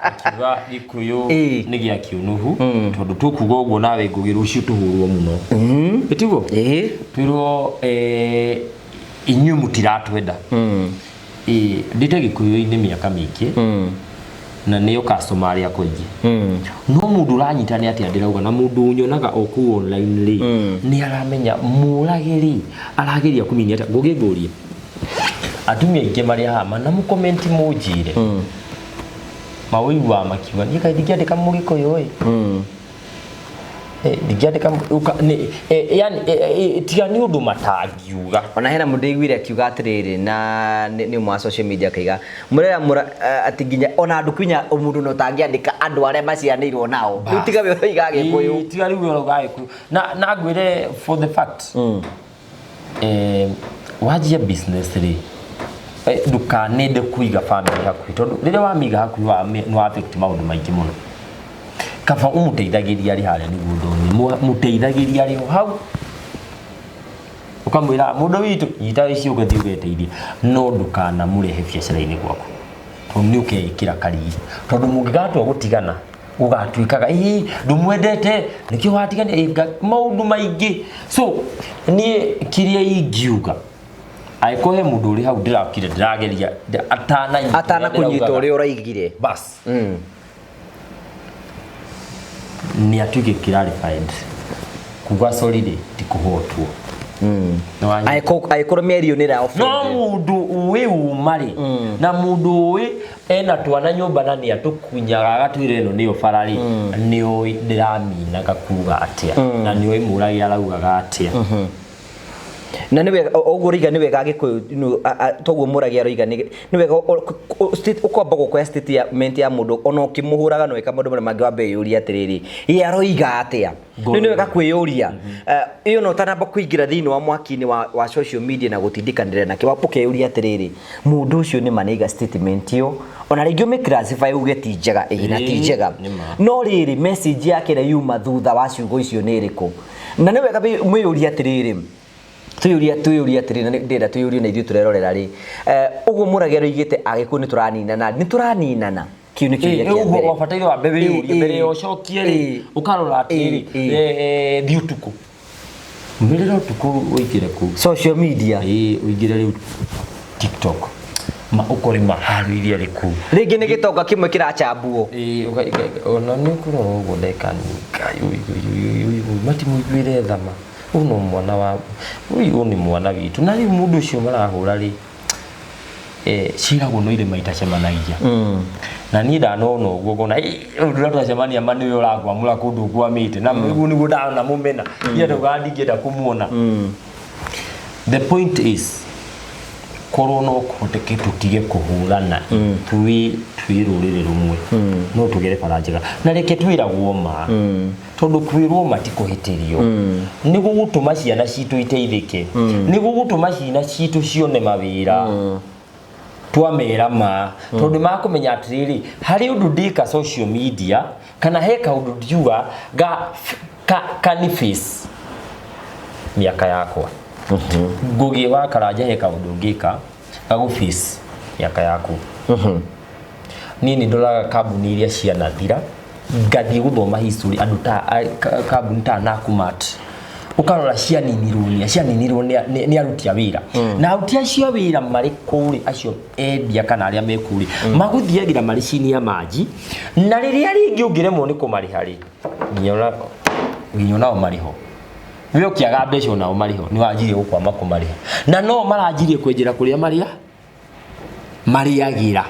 akiuga Gĩkũyũ nĩ gĩa kĩũnũhu, tondũ tũkuga ũguo nawe Ngũgĩ, rũciũ tũhũrwo mũno, ĩtiguo? Ĩĩ. Twĩrwo inyuĩ mũtiratwenda. Ĩĩ, ndĩte Gĩkũyũ-inĩ mĩaka mĩingĩ na nĩo customer arĩa akwa aingĩ, no mũndũ ũranyita nĩ atĩa ndĩrauga, na mũndũ ũnyonaga o kũu online rĩ, nĩ aramenya mũrage rĩ, arageria kũminia atĩa. Ngũgĩ, ngũrie atumia aingĩ marĩ haha mana mũkomenti, mũnjĩre mawĩiguaga makiuga, niĩ kaĩ ndingĩandĩka Mũgĩkũyũ ĩ? Ndingĩandĩka yani tiga nĩ ũndũ matangiuga. Ona hena mũndũ aiguire akiuga atĩrĩrĩ, na nĩ ũmwe wa social media, akaiga mũrera atĩ nginya ona andũ kinya mũndũ no tangĩandĩka andũ arĩa macianĩirwo nao, rĩu tiga we ũroiga Gĩkũyũ. Ĩĩ, tiga rĩu we ũrauga Gĩkũyũ. Na ngwĩre for the fact, wanjia business rĩ, ndũkanende kũiga family hakuhĩ, tondũ rĩrĩa wamĩiga hakuhĩ nĩ wa affect maũndũ maingĩ mũno. Kaba ũmũteithagĩria arĩ harĩa nĩguo ndonire mũteithagĩria arĩ o hau, ũkamwĩra, mũndũ witũ, nyita ici ũgathiĩ ũgeteithie, no ndũkanamũrehe biacara-inĩ gwaku, tondũ nĩ ũkeĩkĩra karigi, tondũ mũngĩgatua gũtigana gũgatuĩkaga ĩ ndũmwendete, nĩkĩo watigana, maũndũ maingĩ. So niĩ kĩrĩa ingiuga Angĩkorwo he mũndũ ũrĩ hau ndĩrakire ndĩrageria atananyita Atanakũnyita ũrĩa ũraigire. Bas, nĩ atuĩke clarified kuga sorry rĩ ti kũhotwo. Nĩwanyita? Angĩkorwo mĩario nĩ ĩra No mũndũ ũĩ uma rĩ, na mũndũ ũĩ ena twana nyũmba na nĩ atũkunyaga agatwĩra ĩno nĩyo bara rĩ, nĩ ũĩ ndĩraminaga kuga atĩa na nĩ ũĩ mũrage araugaga atĩa. Na nĩ wega ũguo ũroiga, nĩ wega Agĩkũyũ toguo mũrage aroiga, nĩ wega ũkwamba gũkoya statement ya mũndũ ona ũkĩmũhũraga no ĩka maũndũ marĩa mangĩ, wambe wĩyũrie atĩrĩrĩ, ye aroiga atĩa? Rĩu nĩ wega kwĩyũria ĩyo no ũtanamba kũingĩra thĩinĩ wa mwaki-inĩ wa social media na gũtindikanĩrĩra nake, wamba ũkeyũria atĩrĩrĩ, mũndũ ũcio nĩ ma nĩaiga statement ĩyo, ona rĩngĩ ũmĩ classify uge ti njega, ĩĩ na ti njega, nĩ ma. No rĩrĩ, message yake ĩrĩa yuma thutha wa ciugo icio nĩ ĩrĩkũ? Na nĩ wega mwĩyũrie atĩrĩrĩ, twĩyũrie atĩrĩrĩ, na ndĩrenda twĩyũrie na ithuĩ tũrerorera rĩ, ũguo mũrage aroigĩte Agĩkũyũ nĩ tũraninana, nĩ tũraninana? Kĩu nĩ kĩũria kĩa Ũguo mbere. Wabataire wambe wĩyũrie mbere ya ũcokie rĩ, ũkarora atĩrĩrĩ, thiĩ ũtukũ, mbĩrĩra ũtukũ ũingĩre kũu social media. Ĩĩ, ũingĩre rĩu TikTok ma ũkore maharĩirie arĩ kũu. Rĩngĩ nĩ gĩtonga kĩmwe kĩracambuo. Ĩĩ, ona nĩ ũkũrora ũguo ndeka Ngai, ũyũ, ũyũ, ũyũ, ũyũ, ũyũ, matimũiguĩre thama, ũyũ no mwana wa ũyũ, ũyũ nĩ mwana witũ. Na rĩu mũndũ ũcio marahũra rĩ, ciĩragwo no irĩma itacemanagia. Na niĩ ndanona ũguo ngona, "Ĩ, ũyũ ndũrĩa twacemania ma nĩwe ũrakwamũra kũndũ ũkwamĩte na ũguo nĩguo ndana mũmena, niĩ ndaugaga ndingĩenda kũmuona." The point is, korwo no kũhoteke tũtige kũhũrana ithuĩ twĩ rũrĩrĩ rũmwe, no tũgere bara njega. Na reke twĩragwo ma, tondũ kwĩrwo ma ti kũhĩtĩrio, nĩ gũgũtũma ciana citũ iteithĩke, nĩ gũgũtũma ciana citũ cione mawĩra twamera ma, tondũ makũmenya atĩrĩrĩ, harĩ ũndũ ndĩka social media kana he kaũndũ ndiuga ga kani face mĩaka yakwa. Ngũgĩ wa Karanja, he kaũndũ ngĩka gagũ face mĩaka yaku. Niĩ nĩ ndoraga kambuni iria cianathira, ngathiĩ gũthoma history, andũ ta kambuni ta Nakumatt, ũkarora cianinirwo nĩ cianinirwo nĩ aruti a wĩra, na aruti acio a wĩra marĩ kũu rĩ, acio endia kana arĩa me kũu rĩ, magũthiagĩra marĩ chini ya maji, na rĩrĩa rĩngĩ ũngĩremwo nĩ kũmarĩha rĩ, nginya onao marĩ ho, we ũkĩaga mbeca onao marĩ ho, nĩ wanjirie gũkwama kũmarĩha, na no maranjirie kwenjera kũrĩa marĩa marĩagĩra,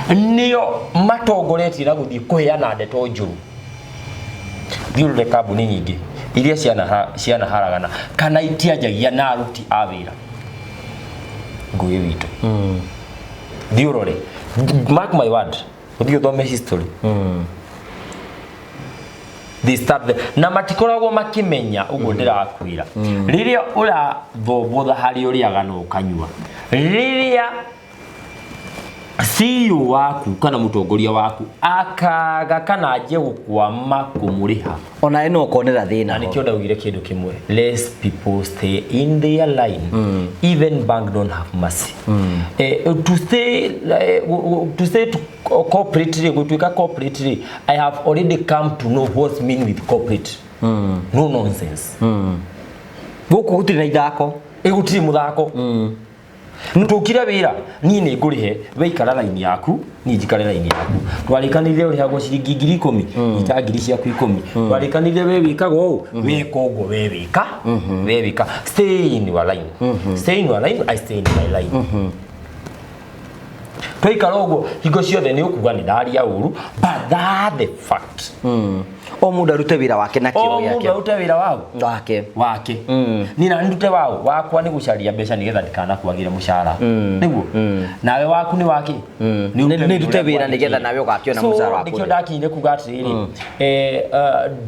nĩo matongoretie na gũthiĩ kũheana ndeto njũru. Thiĩ ũrore kambuni nyingĩ iria cianaharagana kana itianjagia na aruti a wĩra ngũĩ witũ. Thiĩ ũrore, mark my word, ũthiĩ ũthome history. They start na matikoragwo makĩmenya ũguo ndĩrakwĩra. Rĩrĩa ũrathombotha harĩa ũrĩaga na ũkanyua, rĩrĩa CEO waku kana mũtongoria waku akaga kana anjie gũkwama kũmũrĩha, Ona no ũkonera thĩna. Na ho. Nĩkĩo ndaugire kĩndũ kĩmwe, let people stay in their line. Even bank don't have mercy. To stay to stay to corporate rĩ, gũtuĩka corporate rĩ, I have already come to know what's mean with corporate. No nonsense. Gũkũ gũtirĩ na ithako. Ĩ, gũtirĩ mũthako. Tũkire wĩra, niĩ nĩ ngũrĩhe, we ikara raini yaku, niĩ njikare raini yaku. Twarĩkanĩire ũrĩhagwo ciringi 10,000, ita ngiri ciaku 10. Twarĩkanĩire we wĩkaga ũũ, weka ũguo, we wĩka, we wĩka. Stay in your line, stay in your line, I stay in my line. Twaikara ũguo hingo ciothe, nĩ ũkuga nĩ ndaria ũru, but that the fact. O mũndũ arute wĩra wake na O kĩo mũndũ gĩake. arute wĩra wao wake. Wake. Niĩ na ndute wao wakwa nĩ gũcaria mbeca nĩgetha ndikanakuagĩre mũcara, nĩguo nawe waku nĩ wake. Nĩ ndute wĩra nĩgetha nawe ũgakĩona mũcara waku. Nĩkĩo ndakinyire kuga atĩrĩrĩ,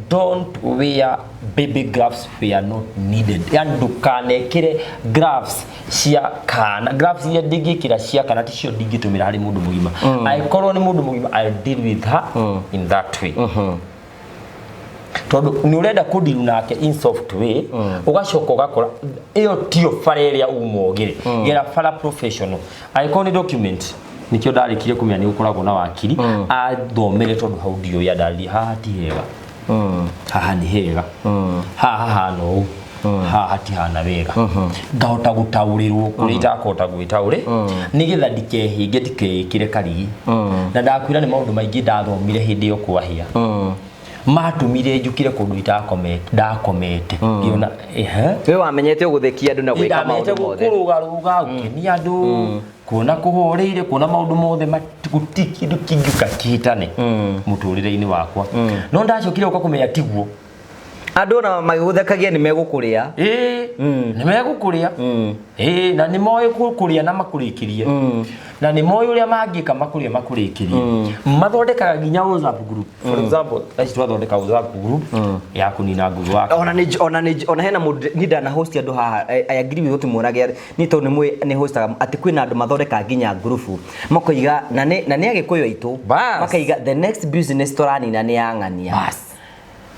don't wear baby gloves where not needed, yani ndũkanekĩre gloves cia kana, gloves iria ndingĩkĩra cia kana ticio ndingĩtũmĩra harĩ mũndũ mũgima. Angĩkorwo nĩ mũndũ mũgima, I'll deal with her in that way, tondũ nĩ ũrenda kũdiru nake in soft way, ũgacoka ũgakora ĩyo tiyo bara ĩrĩa uma ũgĩre gera bara professional. Angĩkorwo nĩ document, nĩkĩo ndarĩkirie kũmenya nĩ gũkoragwo na wakiri athomere, tondũ hau ndiũĩ andarĩrie haha ti hega, haha nĩ hega, haha hahana ũũ. Haha hatihana wega, ngahota gũtaũrĩrwo kũrĩa itakũhota gwĩtaũrĩ, nĩgetha ndikehinge, ndikeĩkĩre karigi. Na ndakwĩra nĩ maũndũ maingĩ ndathomire hĩndĩ ĩyo kwahĩa matũmire njukire kũndũ itakomete, ndakomete ngĩona ehe. We wamenyete ũgũthekia andũ na gwĩka Ndamenyete maũndũ mothe. Kũrũgarũga, gũkenia andũ, kuona kũhoreire, kuona maũndũ mothe gũtirĩ kĩndũ kĩngĩũka kĩhĩtane mũtũrĩre-inĩ wakwa, no ndacokire gũka kũmenya tiguo. Andũ ona magĩgũthekagia nĩ megũkũrĩa. Ĩĩ, nĩ megũkũrĩa. Ĩĩ, na nĩ moĩ kũrĩa na makũrĩkĩrie, na nĩ moĩ ũrĩa mangĩka makũrĩa makũrĩkĩrie. Mathondekaga nginya WhatsApp group. For example, thaa ici twathondeka WhatsApp group ya kũnina nguzo wake. Ona hena mũndũ ni ndana host andũ haha. I agree with what muonage ni tondũ nĩ mũĩ nĩ hostaga atĩ kwĩna andũ mathondekaga nginya ngurubu makoiga na nĩ Agĩkũyũ aitũ. Bas. Makaiga the next business tũranina nĩ ya ng'ania. Bas.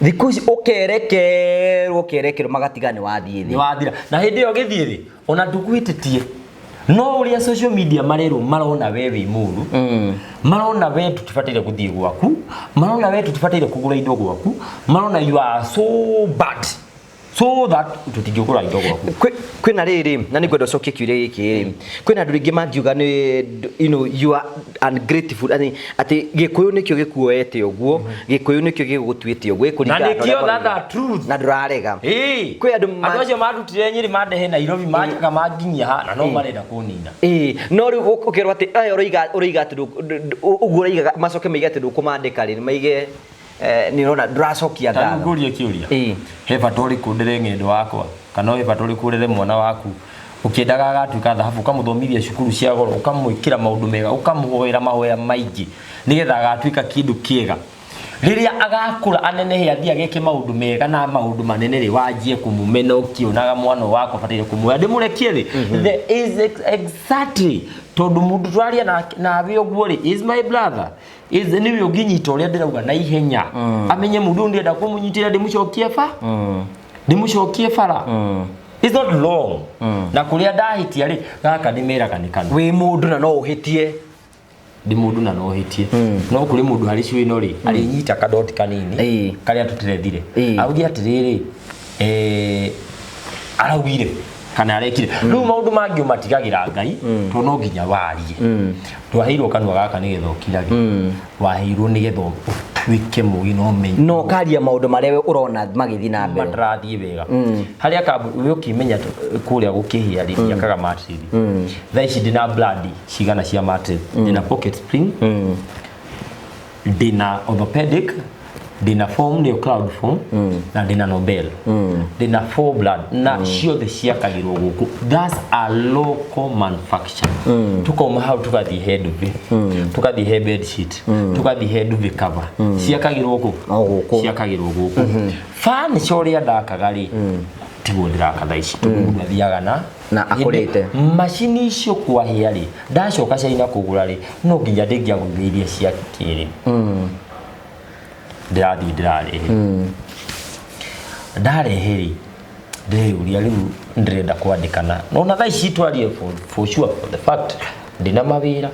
Thikũ ici ũkerekerwo ũkerekerwo magatiga nĩ wathiĩ Nĩ thĩ. Wathira na hĩndĩ ĩyo gĩthiĩ thĩ ona ndũkwĩtĩtie, no ũrĩa social media marerwo, marona we wĩ mũru, marona we tũtibataire gũthiĩ gwaku, marona we tũtibataire kũgũra indo gwaku, marona you are so bad so that tũtingĩgũra indo gwaku. Kwĩna rĩrĩ na nĩ ngwenda ũcokie kĩũria gĩkĩ rĩ, kwĩna andũ rĩngĩ mangiuga nĩ you are ungrateful, atĩ Gĩkũyũ nĩkĩo gĩkuoete ũguo, Gĩkũyũ nĩkĩo gĩgũtuĩte ũguo Na ĩkũringana na nĩkĩo ũrĩa that marauga. the truth. Na ndũrarega. Ĩĩ. Kwĩ andũ Andũ acio mandutire Nyĩrĩ, mandehe Nairobi, manjaga manginyia ha na no marenda kũnina. Ĩĩ, no rĩu ũkerwo atĩ aya ũroiga atĩ ũguo ũroiga, macoke maige atĩ ndũkũmandĩka rĩ, maige nĩ ũrona ndũracokia Ta rĩu ngatho. ngũrie kĩũria. Ĩĩ. He bata ũrĩkũ ndere ng'endo wakwa, kana he bata ũrĩkũ ũrere mwana waku ũkĩendaga agatuĩka thahabu, ũkamũthomithia cukuru cia goro, ũkamwĩkĩra maũndũ mega, ũkamũhoera mahoya maingĩ nĩgetha agatuĩka kĩndũ kĩega? Rĩrĩa agakũra anenehe, athiĩ ageke maũndũ mega na maũndũ manene rĩ, wanjie kũmũmena ũkĩonaga mwana wakwa bataire kũmuoya ndĩmũrekie thĩ. There is exactly tondũ mũndũ tũraria nawe ũguo rĩ is my brother, is nĩwe ũngĩnyita ũrĩa ndĩrauga na ihenya, amenye mũndũ ũyũ ndĩrenda kũmũnyitĩra, ndĩmũcokie ba ndĩmũcokie bara. It's not long na kũrĩa ndahĩtia rĩ, gaka ndĩmeraga nĩ kanua. Wĩ mũndũ na no ũhĩtie. Ndĩ mũndũ na no hĩtie, no kũrĩ mũndũ harĩ cio ĩno rĩ, arĩnyita kadoti kanini karĩa tũtirethire, auge atĩrĩrĩ, araugire kana arekire. Rĩu maũndũ mangĩ ũmatigagĩra Ngai, tondũ no nginya warie. Ndwaheirwo kanua gaka nĩgetha ũkirage, waheirwo nĩgetha ũtuĩke mũgĩ na ũmenye. No ũkaria maũndũ marĩa we ũrona magĩthiĩ na mbere. Matarathiĩ wega harĩa kambu we ũkĩmenya kũrĩa gũkĩhĩa rĩ, ndiakaga mattress. Thaa ici ndĩna brand cigana cia mattress? Ndĩna pocket spring, ndĩna orthopedic, ndĩna foam nĩyo cloud foam, na ndĩna Nobel. Ndĩna four brand na ciothe ciakagĩrwo gũkũ. That's a local manufacture. Tukauma hau tugathiĩ he duvet, tugathiĩ he bed sheet, tugathiĩ he duvet cover. Ciakagĩrwo kũ? O gũkũ. Ciakagĩrwo gũkũ. Furniture ũrĩa ndakaga rĩ, tiguo ndĩraka thaa ici, tondũ mũndũ athiaga na Na akũrĩte. Macini icio kwahĩa rĩ, ndacoka China kũgũra rĩ, no nginya ndĩngĩagũrire iria cia kĩrĩ ndĩrathiĩ ndĩrarehe. Ndarehe rĩ, ndĩreyũria rĩu ndĩrenda kwandĩkana no na thaa ici twarie, for sure, for the fact ndĩna mawĩra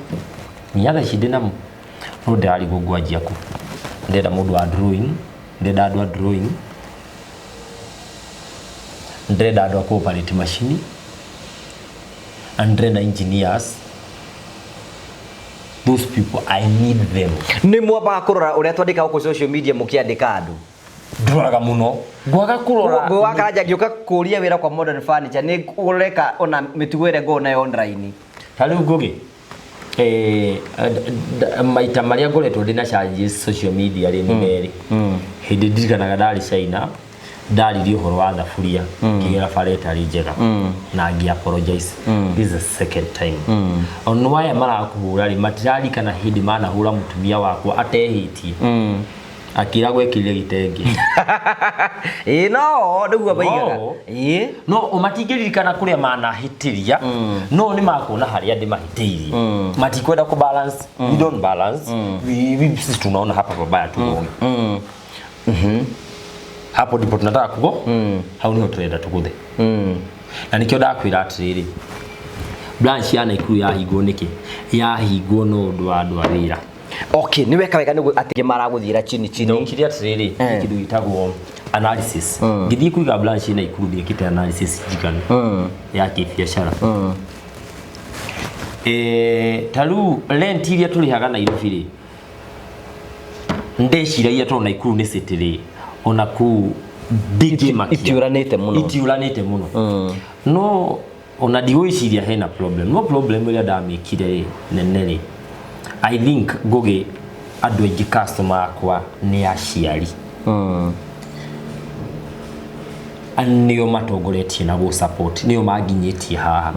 nginya thaa ici ndĩnamo, no ndĩrarigwo ngwanjia kũ. Ndĩrenda mũndũ wa drawing, ndĩrenda andũ a drawing, ndĩrenda andũ a kũ-operate macini, and ndĩrenda engineers. Those people, I need them. Nĩ mwambaga kũrora ũrĩa twandĩka gũkũ social media mũkĩandĩka andũ? Ndoraga mũno, ngwaga kũrora. Ngũ wa Karanja ngĩũka kũria wĩra kwa Modern Furniture nĩ ũreka ona mĩtugo ĩrĩa ngoragwo nayo online. Ta rĩu Ngũgĩ, maita marĩa ngoretwo ndĩna charges social media rĩ, nĩ merĩ. Hĩndĩ ndirikanaga ndarĩ China, ndaririe ũhoro wa thaburia, ngĩgera bara ĩtarĩ njega na ngĩ apologize. This is the second time. Ono aya marakũhũra rĩ, matirarikana hĩndĩ manahũra mũtumia wakwa atehĩtie, akĩra gwekĩrire gĩtenge. Ĩĩ, no nĩguo maigaga. No. Ĩĩ. No matingĩririkana kũrĩa manahĩtĩria, no nĩ makuona harĩa ndĩmahĩtĩirie. Matikwenda ku balance. We don't balance. We sisi tunaona hapa pabaya, tugonge hapo, ndipo tunataka kugo, hau niho turenda tuguthe. Na nikĩo ndakwĩra atĩrĩrĩ, branch ya Naikuru yahingwo nĩkĩ? Yahingwo no ũndũ wa andũ a wĩra. Okay, nĩ weka wega nĩguo atĩ maragũthiĩra chini chini. Ndokire atĩrĩrĩ, kĩndũ gĩtagwo analysis. Ngĩthiĩ kũiga branch Naikuru ndiekĩte analysis njiganu ya kĩbiacara. Ta rĩu rent iria tũrĩhaga Nairobi rĩ, ndeciragia tondũ Naikuru nĩ city rĩ, ona kũu ndingĩmakia. Itiũranĩte mũno. Itiũranĩte mũno. No ona ndigwĩciria hena problem. No problem ĩrĩa ndamĩkire rĩ, nene rĩ, I think Ngũgĩ andũ aingĩ customer akwa nĩ aciari. Nĩo matongoretie na gũ support, nĩo manginyĩtie haha.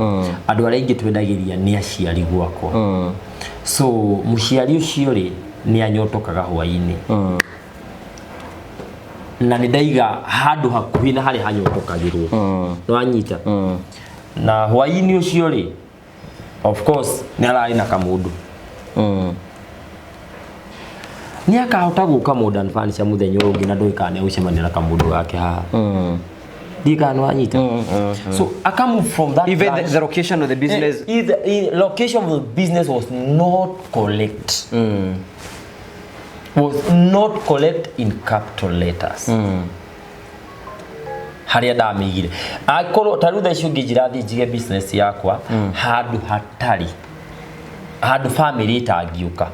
Andũ arĩa aingĩ twendagĩria nĩ aciari gwakwa. So mũciari ũcio rĩ, nĩ anyotokaga hwaĩ-inĩ. Na nĩ ndaiga handũ hakuhĩ na harĩa hanyotokagĩrwo. Nĩ wanyita? Na hwaĩ-inĩ ũcio rĩ, of course nĩ ararĩ na kamũndũ. Nĩ akahota gũka Modern Furniture mũthenya ũyũ ũngĩ na ndũĩ kana nĩ egũcemania na kamũndũ gake haha. Ndiũĩ kana nĩ wanyita. So aka move from that Even branch. the location of the business. The location of the business was not correct. Was not correct in capital letters. Harĩa ndamĩigire. Akorwo ta rĩu thaa ici ũngĩnjĩra thiĩ njige business yakwa handũ hatarĩ handũ family ĩtangĩũka,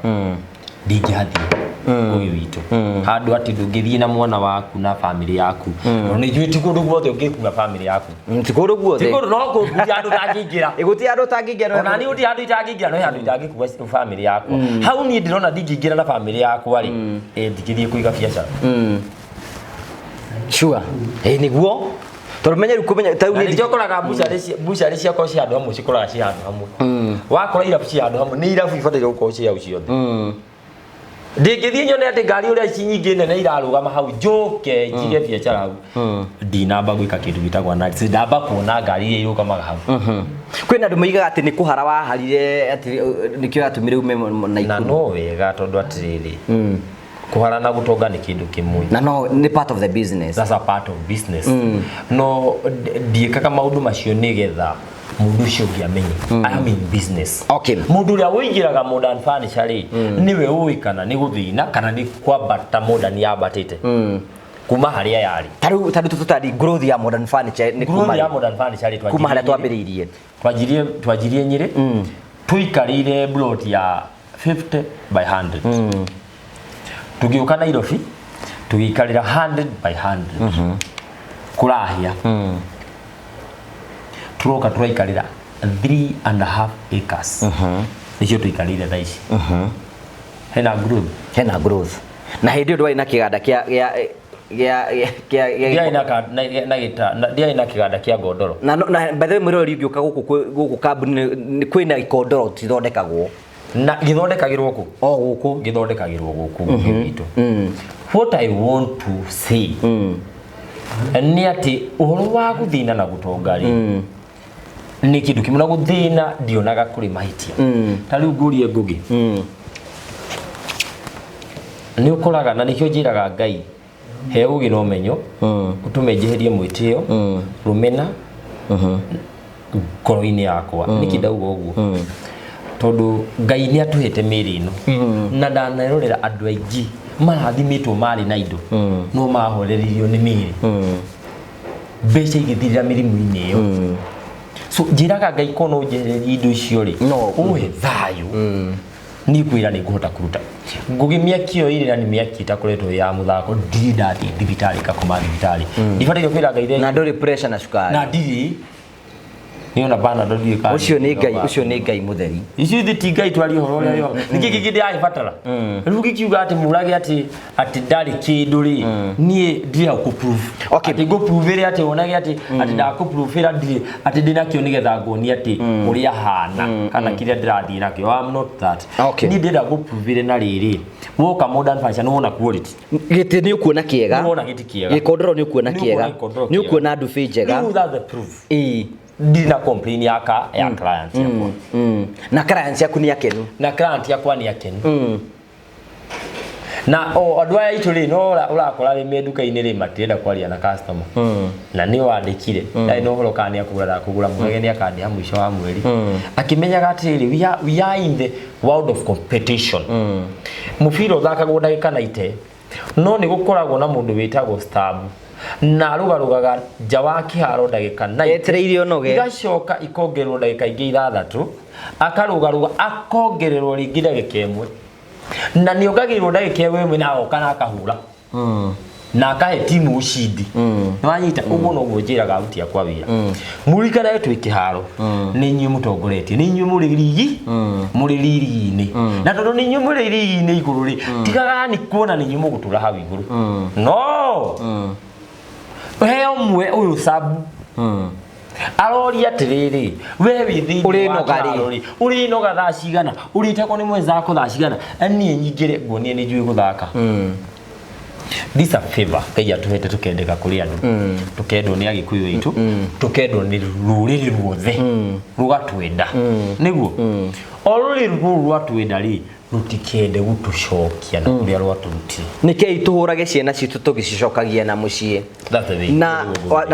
ndingĩhathiĩ ũyũ witũ handũ atĩ ndũngĩthiĩ na mwana waku na family yaku. No nĩ njũĩ ti kũndũ guothe ũngĩkua family yaku. Ti kũndũ Ti guothe. kũndũ no kũndũ handũ ũtangĩingĩra. Gũtirĩ handũ ũtangĩingĩra. Ona niĩ gũtirĩ handũ itangĩingĩra, no he handũ itangĩkua family yakwa. Hau niĩ ndĩrona ndingĩingĩra na family yakwa rĩ, ndingĩthiĩ kũiga biacara. Sure. Nĩguo. Tondũ menye rĩu kũmenya ta rĩu Na niĩ nĩkĩo ũkoraga mbucarĩ ciakwa ci handũ hamwe, cikoraga ci handũ hamwe. Wakora irabu ci handũ hamwe, nĩ irabu ibataire gũkorwo ci hau ciothe. Ndingĩthiĩ nyone atĩ ngari ũrĩa ici nyingĩ nene irarũgama hau, njũke njige biacara hau. Ndinamba gwĩka kĩndũ gĩtagwo analysis, ndamba kuona ngari iria irũgamaga hau. Kwĩna andũ moigaga atĩ nĩ kũhara waharire, atĩ nĩkĩo yatũmire ume Na Naikuru. No wega, tondũ atĩrĩrĩ, kũhara na gũtonga nĩ kĩndũ kĩmwe. Na no nĩ part of the business. That's a part of business. No ndiĩkaga maũndũ macio nĩgetha mũndũ ũcio ũngĩ amenye I am in business. Mũndũ ũrĩa ũingĩraga Modern Furniture rĩ, nĩwe ũĩ kana nĩ gũthĩna kana nĩ kwambata Modern yambatĩte kuma harĩa yarĩ. Ta rĩu tũtari growth ya Modern Furniture nĩ Growth kuma ya rĩ? Modern Furniture rĩ, Kuma harĩa twanjirie Nyĩrĩ. twambĩrĩirie. Twanjirie Nyĩrĩ, tũikarĩire plot ya 50 by 100. Tũgĩũka Nairobi tũgĩikarĩra 100 by 100 kũrahĩa. Tũroka tũraikarĩra 3.5 acres, nĩcio tũikarĩire thaa ici. Hena growth. Hena growth. Na hĩndĩ ĩyo ndwarĩ na kĩganda kĩa gĩa gĩa gĩa gĩa Ndiarĩ na ka- na- na gĩta- na- ndiarĩ na kĩganda kĩa ngondoro. Na by the way, mwĩroreri, ũngĩũka gũkũ gũkũ kambuni kwĩna ikondoro cithondekagwo. Na gĩthondekagĩrwo kũ? O gũkũ. Gĩthondekagĩrwo gũkũ gũkũ gwitũ. What I want to say nĩ atĩ ũhoro wa gũthĩna na gũtonga rĩ, nĩ kĩndũ kĩmwe, na gũthĩna ndionaga kũrĩ mahĩtia. Ta rĩu ngũrie Ngũgĩ, nĩ ũkoraga, na nĩkĩo njĩraga Ngai he ũgĩ na ũmenyo, ũtũme njeherie mwĩtĩo, rũmena ngoro-inĩ yakwa. Nĩkĩ ndauga ũguo? Tondũ Ngai nĩ atũhete mĩĩrĩ ĩno, na ndanerorera andũ aingĩ marathimĩtwo marĩ na indo, no mahoreririo nĩ mĩĩrĩ, mbeca igĩthirĩra mĩrimũ-inĩ ĩyo. So njĩraga Ngai ko no njehererie indo icio rĩ, No. ũhe thayũ, niĩ kwĩra nĩ ngũhota kũruta. Ngũgĩ mĩaki ĩyo ĩrĩ na nĩ mĩaki ĩtakoretwo ya mũthako. Ndirĩ ndathiĩ thibitarĩ ngakoma thibitarĩ. Ndibataire kwĩra Ngai thengiũ. Na ndũrĩ pressure na cukari. Na ndirĩ nĩ ona Panadol ndiũĩ kana. Ũcio nĩ Ngai, ũcio nĩ Ngai mũtheri. Icio ithe ti Ngai, twarie ũhoro ũrĩa wĩho. Nĩkĩ kĩngĩ ndĩragĩbatara rĩu gĩkiuga atĩ mũrage atĩ ndarĩ kĩndũ rĩ, niĩ ndirĩ hau kũ-prove. Atĩ ngũ-prove-ĩre atĩ wonage atĩ ndakũ-prove-ĩra ndirĩ atĩ ndĩnakĩo nĩgetha nguonie atĩ ũrĩa hana kana kĩrĩa ndĩrathiĩ nakĩo. I'm not that. Niĩ ndĩrenda ngũ-prove-ĩre na rĩrĩ, woka Modern Furniture nĩ wona quality. Gĩtĩ nĩ ũkuona kĩega. Nĩ wona gĩtĩ kĩega. Gĩkondoro nĩ ũkuona Nĩ kĩega. ũkuona gĩkondoro Nĩ kĩega. ũkuona ndubi njega. Rĩu that's the proof. Ndirĩ na complain ya client yakwa. Na clients yaku nĩ akenu. Na client yakwa nĩ akenu. Na o andũ aya aitũ rĩ, no ũrakora rĩ, me nduka-inĩ rĩ, matirenda kwaria na customer, na nĩ wandĩkire ndarĩ na ũhoro kana nĩ akũgũra ndakũgũra, mwege nĩ akandĩha mũico wa mweri, akĩmenyaga atĩrĩrĩ, we are in the world of competition. Mũbira ũthakagwo ndagĩka 90, no nĩ gũkoragwo na mũndũ wĩtagwo stab na arũgarũgaga nja wa kĩharo ndagĩka 90, Etereire ũnoge. Igacoka ikongererwo ndagĩka ingĩ 6, akarũgarũga, akongererwo rĩngĩ ndagĩka 1, na nĩ ongagĩrĩrwo ndagĩka 1 na agoka na akahũra na akahe timu ushindi. Nĩ wanyita? Ũguo noguo njĩraga aruti akwa wĩra, mũrikanage twĩ kĩharo, nĩ inyuĩ mũtongoretie, nĩ inyuĩ mũrĩ rigi, mũrĩ rigi-inĩ, na tondũ nĩ inyuĩ mũrĩ rigi-inĩ igũrũ rĩ, tigagani kuona nĩ inyuĩ mũgũtũra hau igũrũ, no he ũmwe ũyũ sabu aroria atĩrĩrĩ, we wĩ thĩinĩ wa Ũrĩnoga rĩ? kĩharo rĩ, ũrĩnoga thaa cigana, ũrĩtagwo nĩ mwenzako thaa cigana, na niĩ nyingĩre nguonie nĩ njũĩ gũthaka. This a favor Ngai atũhete, tũkendeka kũrĩ andũ, tũkendwo nĩ Agĩkũyũ aitũ, tũkendwo nĩ rũrĩrĩ ruothe rũgatwenda. Nĩguo o rũrĩrĩ rũrũ rwatwenda rĩ, rũtikende gũtũcokia na kũrĩa rwatũrutire. Nĩkĩi tũhũrage ciana citũ tũgĩcicokagia na mũciĩ? That's the way. Na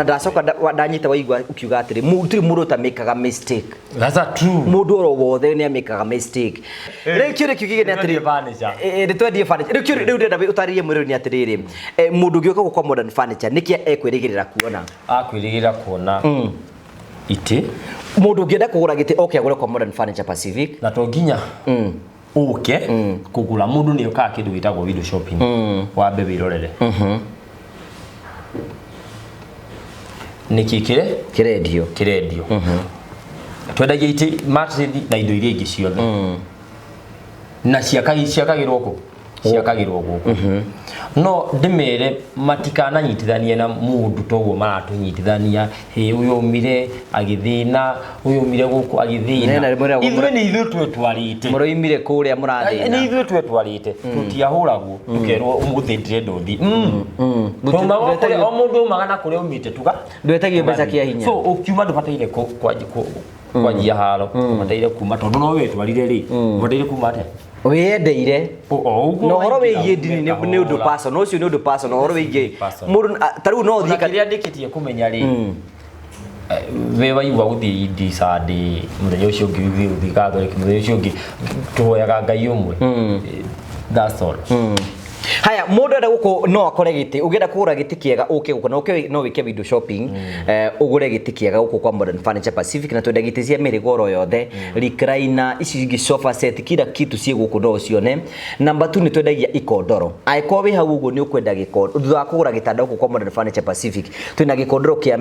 ndacoka ndanyita waigua ukiuga atĩrĩ, gũtirĩ mũndũ ũtamĩkaga mistake. That's a true. Mũndũ oro wothe nĩ amĩkaga mistake. Rĩu kĩũria kĩu kĩngĩ nĩ atĩrĩ, Nĩtwendie furniture. Nĩ twendie furniture. Rĩu kĩũria rĩu ndĩrenda ũtarĩrie mwĩrĩ nĩ atĩrĩrĩ, mũndũ ũngĩũka gũkũ kwa Modern Furniture, nĩkĩ ekwĩrĩgĩrĩra kuona? Akwĩrĩgĩrĩra kuona itĩ. Mũndũ ũngĩenda kũgũra gĩtĩ oke agũre kwa Modern Furniture Pacific. Na to nginya ũke kũgũra, mũndũ nĩ okaga kĩndũ gĩtagwo window shopping, wambe wĩrorere nĩkĩ kĩre kĩrendio. Kĩrendio. Twendagia itĩ, mattress na indo iria ingĩ ciothe, na ciakagĩrwo kũ, ciakagĩrwo gũkũ. No ndĩmere matikananyitithanie na mũndũ toguo maratũnyitithania, hĩ, ũyũ umire agĩthĩna, ũyũ umire gũkũ agĩthĩna. Nena, Ithuĩ nĩ ithuĩ twetwarĩte. Mũroimire kũrĩa Nĩ mũrathĩna. ithuĩ twetwarĩte, tũtiahũragwo tũkerwo ũmũthĩ ndĩrenda ũthiĩ. Taumaga kũrĩa o mũndũ umaga na kũrĩa umĩte tuga. Ndwetagio mbeca kĩa hinya. So ũkiuma ndũbataire kwanjia haro, ũbataire kuma tondũ no wetwarire rĩ, ũbataire kuma atĩa? Wĩyendeire. O ũguo Na ũhoro waingĩra wĩgiĩ ndini nĩ ũndũ kahora. personal, ũcio nĩ ũndũ personal, ũhoro wĩgiĩ Personal. mũndũ ta rĩu no Ona ũthiĩ kĩrĩa ndĩkĩtie kũmenya rĩ, we waigua gũthiĩ indi Sunday, mũthenya ũcio ũngĩ ũthiĩ gũthiĩ Catholic, mũthenya ũcio ũngĩ tũhoyaga Ngai ũmwe. That's all. Haya, mũndũ enda gũkũ no akore gĩtĩ, ũngĩenda kũgũra gĩtĩ kĩega ũke gũkũ, na ũke no wĩke window shopping, ũgũre gĩtĩ kĩega gũkũ kwa Modern Furniture Pacific, na twenda gĩtĩ cia mĩhĩrĩga oro yothe, recliner ici ingĩ, sofa set, kila kitu ciĩ gũkũ no ũcione. Number 2, nĩ twendagia ikondoro. Angĩkorwo wĩ hau ũguo nĩ ũkwenda gĩkondoro thutha wa kũgũra gĩtanda gũkũ kwa Modern Furniture Pacific, twĩna gĩkondoro kĩa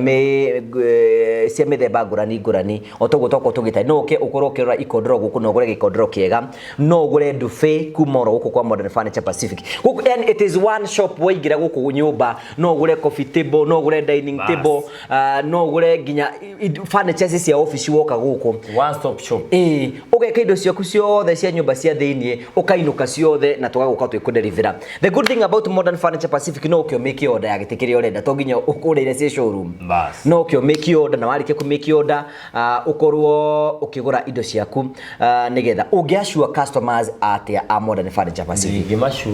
cia mĩthemba ngũrani ngũrani, o toguo twakorwo tũgĩta. No ũke ũkorwo ũkĩrora ikondoro gũkũ na ũgũre gĩkondoro kĩega, no ũgũre ndube kuma oro gũkũ kwa Modern Furniture Pacific gũkũ. Yani it is one shop, waingĩra gũkũ nyũmba no ũgũre coffee table, no ũgũre dining Bas. table, no ũgũre nginya furniture ici cia office woka gũkũ. One stop shop. Ĩĩ, ũgeka indo ciaku ciothe cia nyũmba cia thĩiniĩ, ũkainũka ciothe na tũgagũka twĩkũderivera. The good thing about Modern Furniture Pacific, no ũke ũmĩke order ya gĩtĩ kĩrĩa ũrenda, to nginya ũkũrĩre ciĩ showroom. Bas. No ũke ũmĩke order, na warĩkia kũmĩke order, ũkorwo ũkĩgũra indo ciaku, nĩgetha ũngĩacua customers atĩa a Modern Furniture Pacific?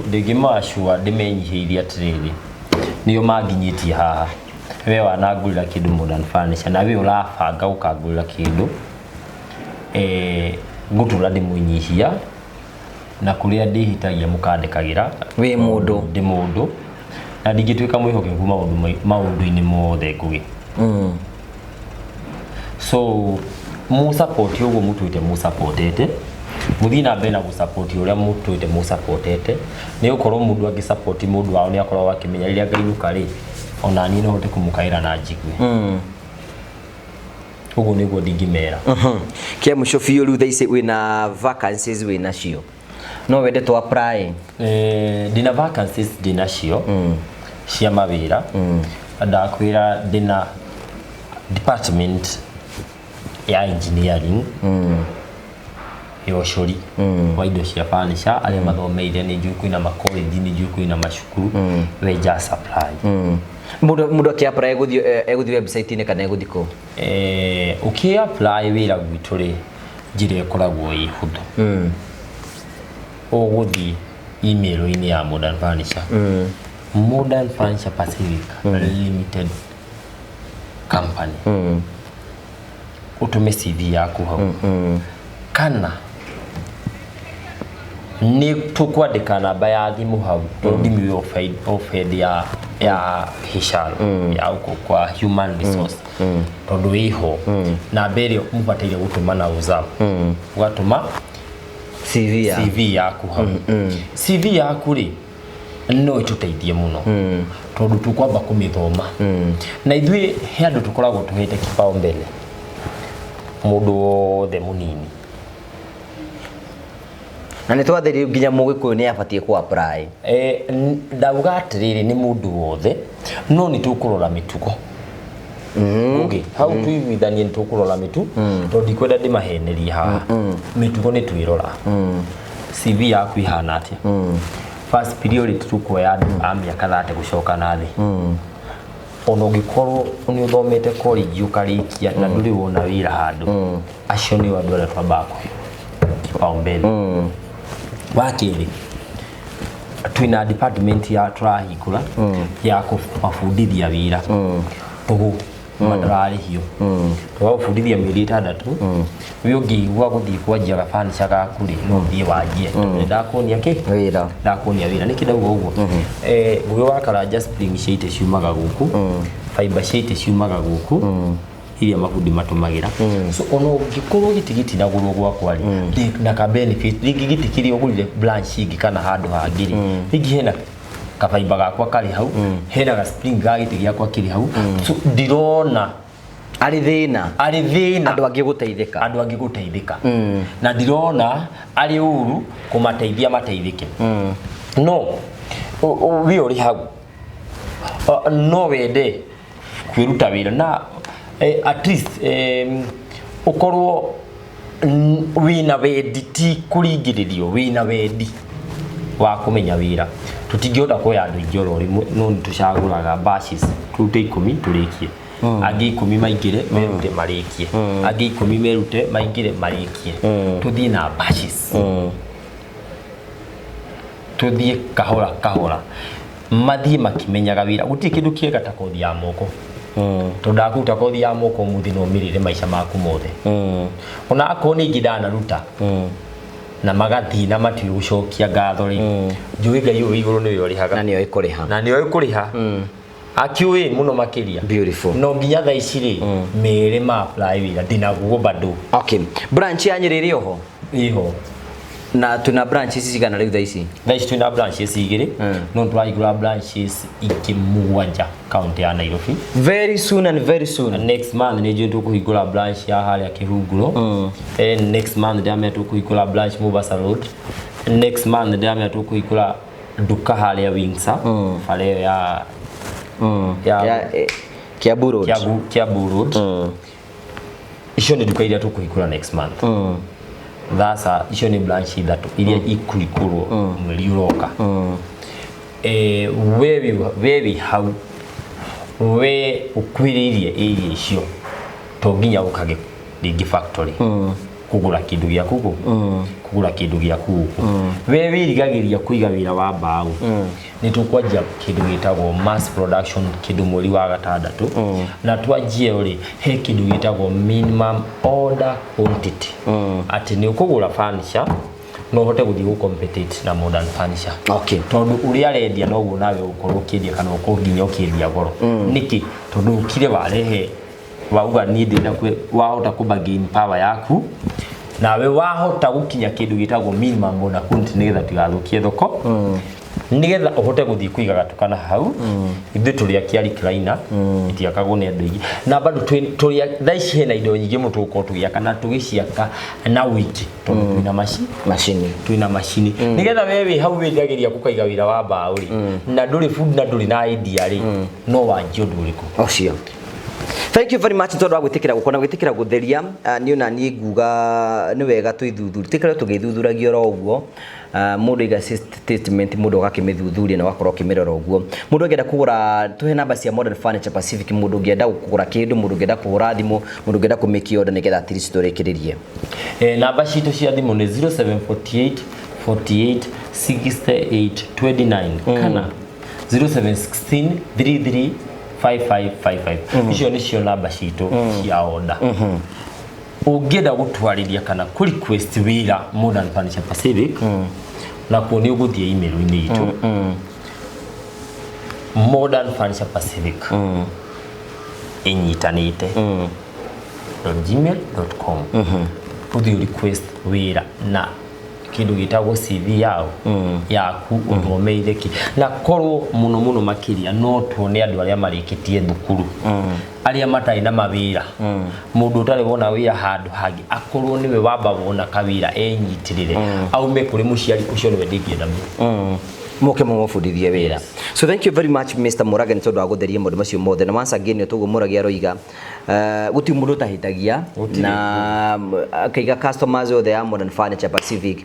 Ndingĩmacua, ndĩmenyihĩirie atĩrĩrĩ, nĩo manginyĩtie haha. We wanangũrĩra kĩndũ Modern Furniture, na we ũrabanga gũkangũrĩra kĩndũ, ngũtũra ndĩmwĩnyihia, na kũrĩa ndĩhĩtagia mũkandekagĩra. Wĩ mũndũ. Ndĩ mũndũ na ndingĩtuĩka mwĩhokeku maũndũ-inĩ mothe ngũgĩ. So mũsupport ũguo mũtwĩte mũsupportete, mũthiĩ na mbere na gũsupport ũrĩa mũtwĩte mũsupportete, nĩ gũkorwo mũndũ angĩsupport mũndũ wao nĩ akoragwo akĩmenya rĩrĩa ngainũka rĩ, ona niĩ no hote kũmũkaĩra na njigue. Ũguo nĩguo ndingĩmera. Kĩa mũico biũ, rĩu thaa ici wĩna vacancies wĩnacio no wende to apply? Ndĩna vacancies, ndĩnacio cia mawĩra. Ndakwĩra ndĩna department ya engineering, ya ũcori wa indo cia furniture, arĩa mathomeire, nĩ njũĩ kwĩna makoleji, nĩ njũĩ kwĩna macukuru, we just apply. Mũndũ akĩ-apply egũthiĩ egũthiĩ website-inĩ kana egũthiĩ kũ? Ũkĩ apply wĩra gwitũ rĩ, njĩra ĩkoragwo ĩ hũthũ. Ũgũthiĩ Email-inĩ ya Modern Furniture, Modern Furniture Pacific Limited Company, ũtũme CV yaku hau, kana nĩ tũkwandĩka namba ya thimũ hau, tondũ ndimĩũĩ offhead ya HR, ya huko kwa human resource, tondũ ĩho namba ĩrĩa mũbataire gũtũma na WhatsApp, ũgatũma CV ya CV yaku hau. CV yaku rĩ, no ĩtũteithie mũno, tondũ tũkwamba kũmĩthoma na ithuĩ he andũ tũkoragwo tũhete kipaumbele, mũndũ wothe mũnini. Na nĩ twathĩrĩrio nginya mũgĩkũyũ nĩ abatiĩ ku apply. Ndauga atĩrĩrĩ, nĩ mũndũ wothe, no nĩ tũkũrora mĩtugo. Ũngĩ hau tuiguithanie, nĩ tũkũrora mĩtu, tondũ ndikwenda ndĩmahenerie haha. Mĩtugo nĩ twĩrora, CV yaku ihana atĩa. First priority tũkuoya andũ a mĩaka 30 gũcoka na thĩ. Ona ũngĩkorwo nĩ ũthomete college ũkarĩkia na ndũrĩ wona wĩra handũ, acio nĩo andũ arĩa twambaga kũhe kipaumbele. Wa kerĩ, twĩna department ya tũrahingũra ya kũmabundithia wĩra tũhũ, matararĩhio. Tũgagũbundithia mĩeri 6. We ũngĩigua gũthiĩ kwanjia gabanica gaku rĩ, no ũthiĩ wanjie, tondũ nĩ ndakuonia kĩ Wĩra. Ndakuonia wĩra. Nĩkĩ ndauga ũguo? Ngũgĩ wa Karanja, spring cia itĩ ciumaga gũkũ, fiber cia itĩ ciumaga gũkũ, iria mabundi matũmagĩra. So ona ũngĩkorwo gĩtĩ gĩtinagũrwo gwakwa rĩ, na ka benefit rĩngĩ, gĩtĩ kĩrĩa ũgũrire branch ĩngĩ kana handũ hangĩ rĩ, rĩngĩ hena kabaimba gakwa karĩ hau, hena ga spring ga gĩtĩ gĩakwa kĩrĩ hau. So ndirona arĩ thĩna arĩ thĩna andũ angĩ gũteithĩka. Andũ angĩ gũteithĩka, na ndirona arĩ ũru kũmateithia mateithĩke. No we ũrĩ hau, no wende kwĩruta wĩra na at least ũkorwo wĩna wendi, ti kũringĩrĩrio, wĩna wendi wa kũmenya wĩra. Tũtingĩhota kuoya andũ aingĩ oro rĩmwe, no nĩ tũcagũraga batches, tũrute 10 tũrĩkie, angĩ 10 maingĩre merute marĩkie, angĩ 10 merute maingĩre marĩkie. Tũthiĩ na batches, tũthiĩ kahora kahora, mathiĩ makĩmenyaga wĩra. Gũtirĩ kĩndũ kĩega ta kothi ya moko, tondũ ndakũruta kothi ya moko ũmũthĩ, no ũmĩrĩre maica maku mothe. Ona akorwo nĩ ingĩ ndanaruta na magathiĩ na matiũĩ gũcokia ngatho rĩ, njũĩ Ngai ũyũ wĩ igũrũ nĩwe ũrĩhaga. Na nĩoĩ kũrĩha. Na nĩoĩ kũrĩha, akiũĩ mũno makĩria. Beautiful. No nginya thaa ici rĩ, merĩ ma apply wĩra ndĩnaguo bado. Okay, branch ya Nyĩrĩ ĩrĩ oho? Ĩho. Na twĩna branch ici cigana rĩu thaa ici? Thaa ici twĩna branches 2, no tũrahingũra branches ingĩ 7 kaunti ya Nairobi. Very soon and very soon. Next month nĩ njũĩ tũkũhingũra branch ya harĩa Kĩhunguro. Next month ndĩramenya tũkũhingũra branch Mombasa Road. Next month ndĩramenya tũkũhingũra nduka harĩa Windsor, bara ĩyo ya Ya, Kiambu Road. Kiambu Road. Icio nĩ nduka iria tũkũhingũra next month. Thasa icio nĩ branch ithatũ iria ikũhingũrwo mweri ũroka. We wĩ hau, we ũkuhĩrĩirie area icio, to nginya ũkage rĩngĩ factory kũgũra kĩndũ gĩaku kũgũra kĩndũ gĩaku gũkũ. We wĩrigagĩria kũiga wĩra wa mbaũ, nĩ tũkwanjia kĩndũ gĩtagwo mass production kĩndũ mweri wa gatandatũ. Na twanjie rĩ, he kĩndũ gĩtagwo minimum order quantity, atĩ nĩ ũkũgũra furniture no ũhote gũthiĩ gũ compete na Modern Furniture, tondũ ũrĩa arendia noguo nawe ũgũkorwo ũkĩendia, kana ũkorwo nginya ũkĩendia goro. Nĩkĩ? Tondũ ũkire warehe wauga niĩ ndĩna wahota kũ bargain power yaku, nawe wahota gũkinya kĩndũ gĩtagwo minimum order quantity, nĩgetha tigathũkie thoko, nĩgetha ũhote gũthiĩ kũiga gatukana hau. Ithuĩ tũrĩ akia recliner itiakagwo nĩ andũ aingĩ, na bado tũrĩ thaa ici hena indo nyingĩ mũno tũgũkorwo tũgĩaka, na tũgĩciaka na ũingĩ, tondũ twĩna macini. Twĩna macini, nĩgetha we wĩ hau wĩriragĩria gũkaiga wĩra wa mbaũ rĩ, na ndũrĩ bundi na ndũrĩ na idea rĩ, no wanjie ũndũ ũrĩkũ. Ũcio. Thank you very much tondũ wa gwĩtĩkĩra gũkona gwĩtĩkĩra gũtheria. Niĩ ona niĩ nguga nĩ wega twĩthuthurie, tũikare tũgĩthuthuragia oro ũguo. Mũndũ aiga statement, mũndũ agakĩmĩthuthuria na ũgakorwo ũkĩmĩrora ũguo. Mũndũ angĩenda kũgũra, tũhe namba cia Modern Furniture Pacific, mũndũ ũngĩenda kũgũra kĩndũ, mũndũ ũngĩenda kũhũra thimũ, mũndũ ũngĩenda kũmake order, nĩgetha at least tũrĩkĩrĩrie. Namba citũ cia thimũ nĩ 0748 48 68 29 kana 0716 33 5555. Icio nĩcio namba citũ cia order. Ũngĩenda gũtwarĩria kana kũ request wĩra Modern Furniture Pacific, nakuo nĩ ũgũthiĩ email-inĩ itũ, Modern Furniture Pacific ĩnyitanĩte .gmail.com, ũthiĩ request wĩra na kĩndũ gĩtagwo CV yao yaku, ũthomeire kĩ, na korwo mũno mũno makĩria no tuone andũ arĩa marĩkĩtie thukuru arĩa matarĩ na mawĩra. Mũndũ ũtarĩ wona wĩra handũ hangĩ, akorwo nĩwe wamba wona kawĩra, enyitĩrĩre, aume kũrĩ mũciari ũcio, nĩwe ndingĩenda mũno. Moke mumubundithie wĩra. So thank you very much, Mr. Murage, nĩ tondũ wa gũtheria maũndũ macio mothe. Na once again, toguo Murage aroiga, gũtirĩ mũndũ ũtahĩtagia. Gũtirĩ. Na akaiga customers othe ya Modern Furniture Pacific,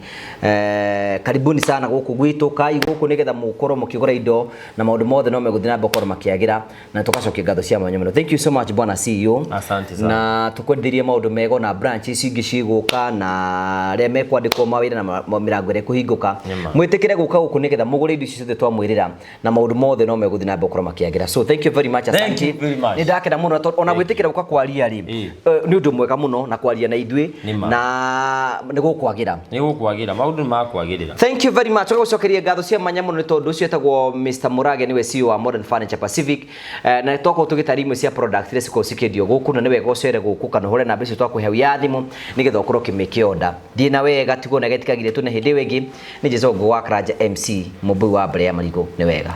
karibuni sana gũkũ gwitũ, kai gũkũ nĩgetha mũkorwo mũkĩgũra indo na maũndũ mothe no megũthiĩ na mbere gũkorwo makĩagĩra, na tũgacokia ngatho cia mwanya mũno. Thank you so much, bwana CEO. Asante sana. Na tũkwenderie maũndũ mega na branch ici ingĩ cigũka na arĩa mekwandĩkwo mawĩra na mĩrango ĩrĩa ĩkũhingũka. Nĩma. Mwĩtĩkĩre gũka gũkũ nĩgetha mũgũre indo ici ciothe twamwĩrĩra, na maũndũ mothe no megũthiĩ na mbere gũkorwo makĩagĩra. So thank you very much. Thank Asante. you very much. Nĩ ndakena mũno tondũ ona Thank gwĩtĩkĩra gũka kwaria rĩ, nĩ ũndũ mwega mũno na kwaria na ithuĩ Nĩma. na nĩ gũkwagĩra. Nĩ gũkwagĩra, maũndũ nĩ makwagĩrĩra. Thank you very much. Tũgũcokeria ngatho cia mwanya mũno nĩ tondũ ũcio etagwo Mr. Murage, nĩwe CEO wa Modern Furniture Pacific. Na twakorwo tũgĩtara imwe cia product iria cikoragwo cikĩendio gũkũ, na nĩ wega ũcere gũkũ kana ũhũre namba icio twakũhe ya thimũ nĩgetha ũkorwo ũkĩmĩke order. Thiĩ na wega, tigwo na getikagire tune hĩndĩ ĩyo ĩngĩ. Nĩ Njĩcongo wa Karanja MC, mũmbui wa mbere ya marigũ. Nĩ wega.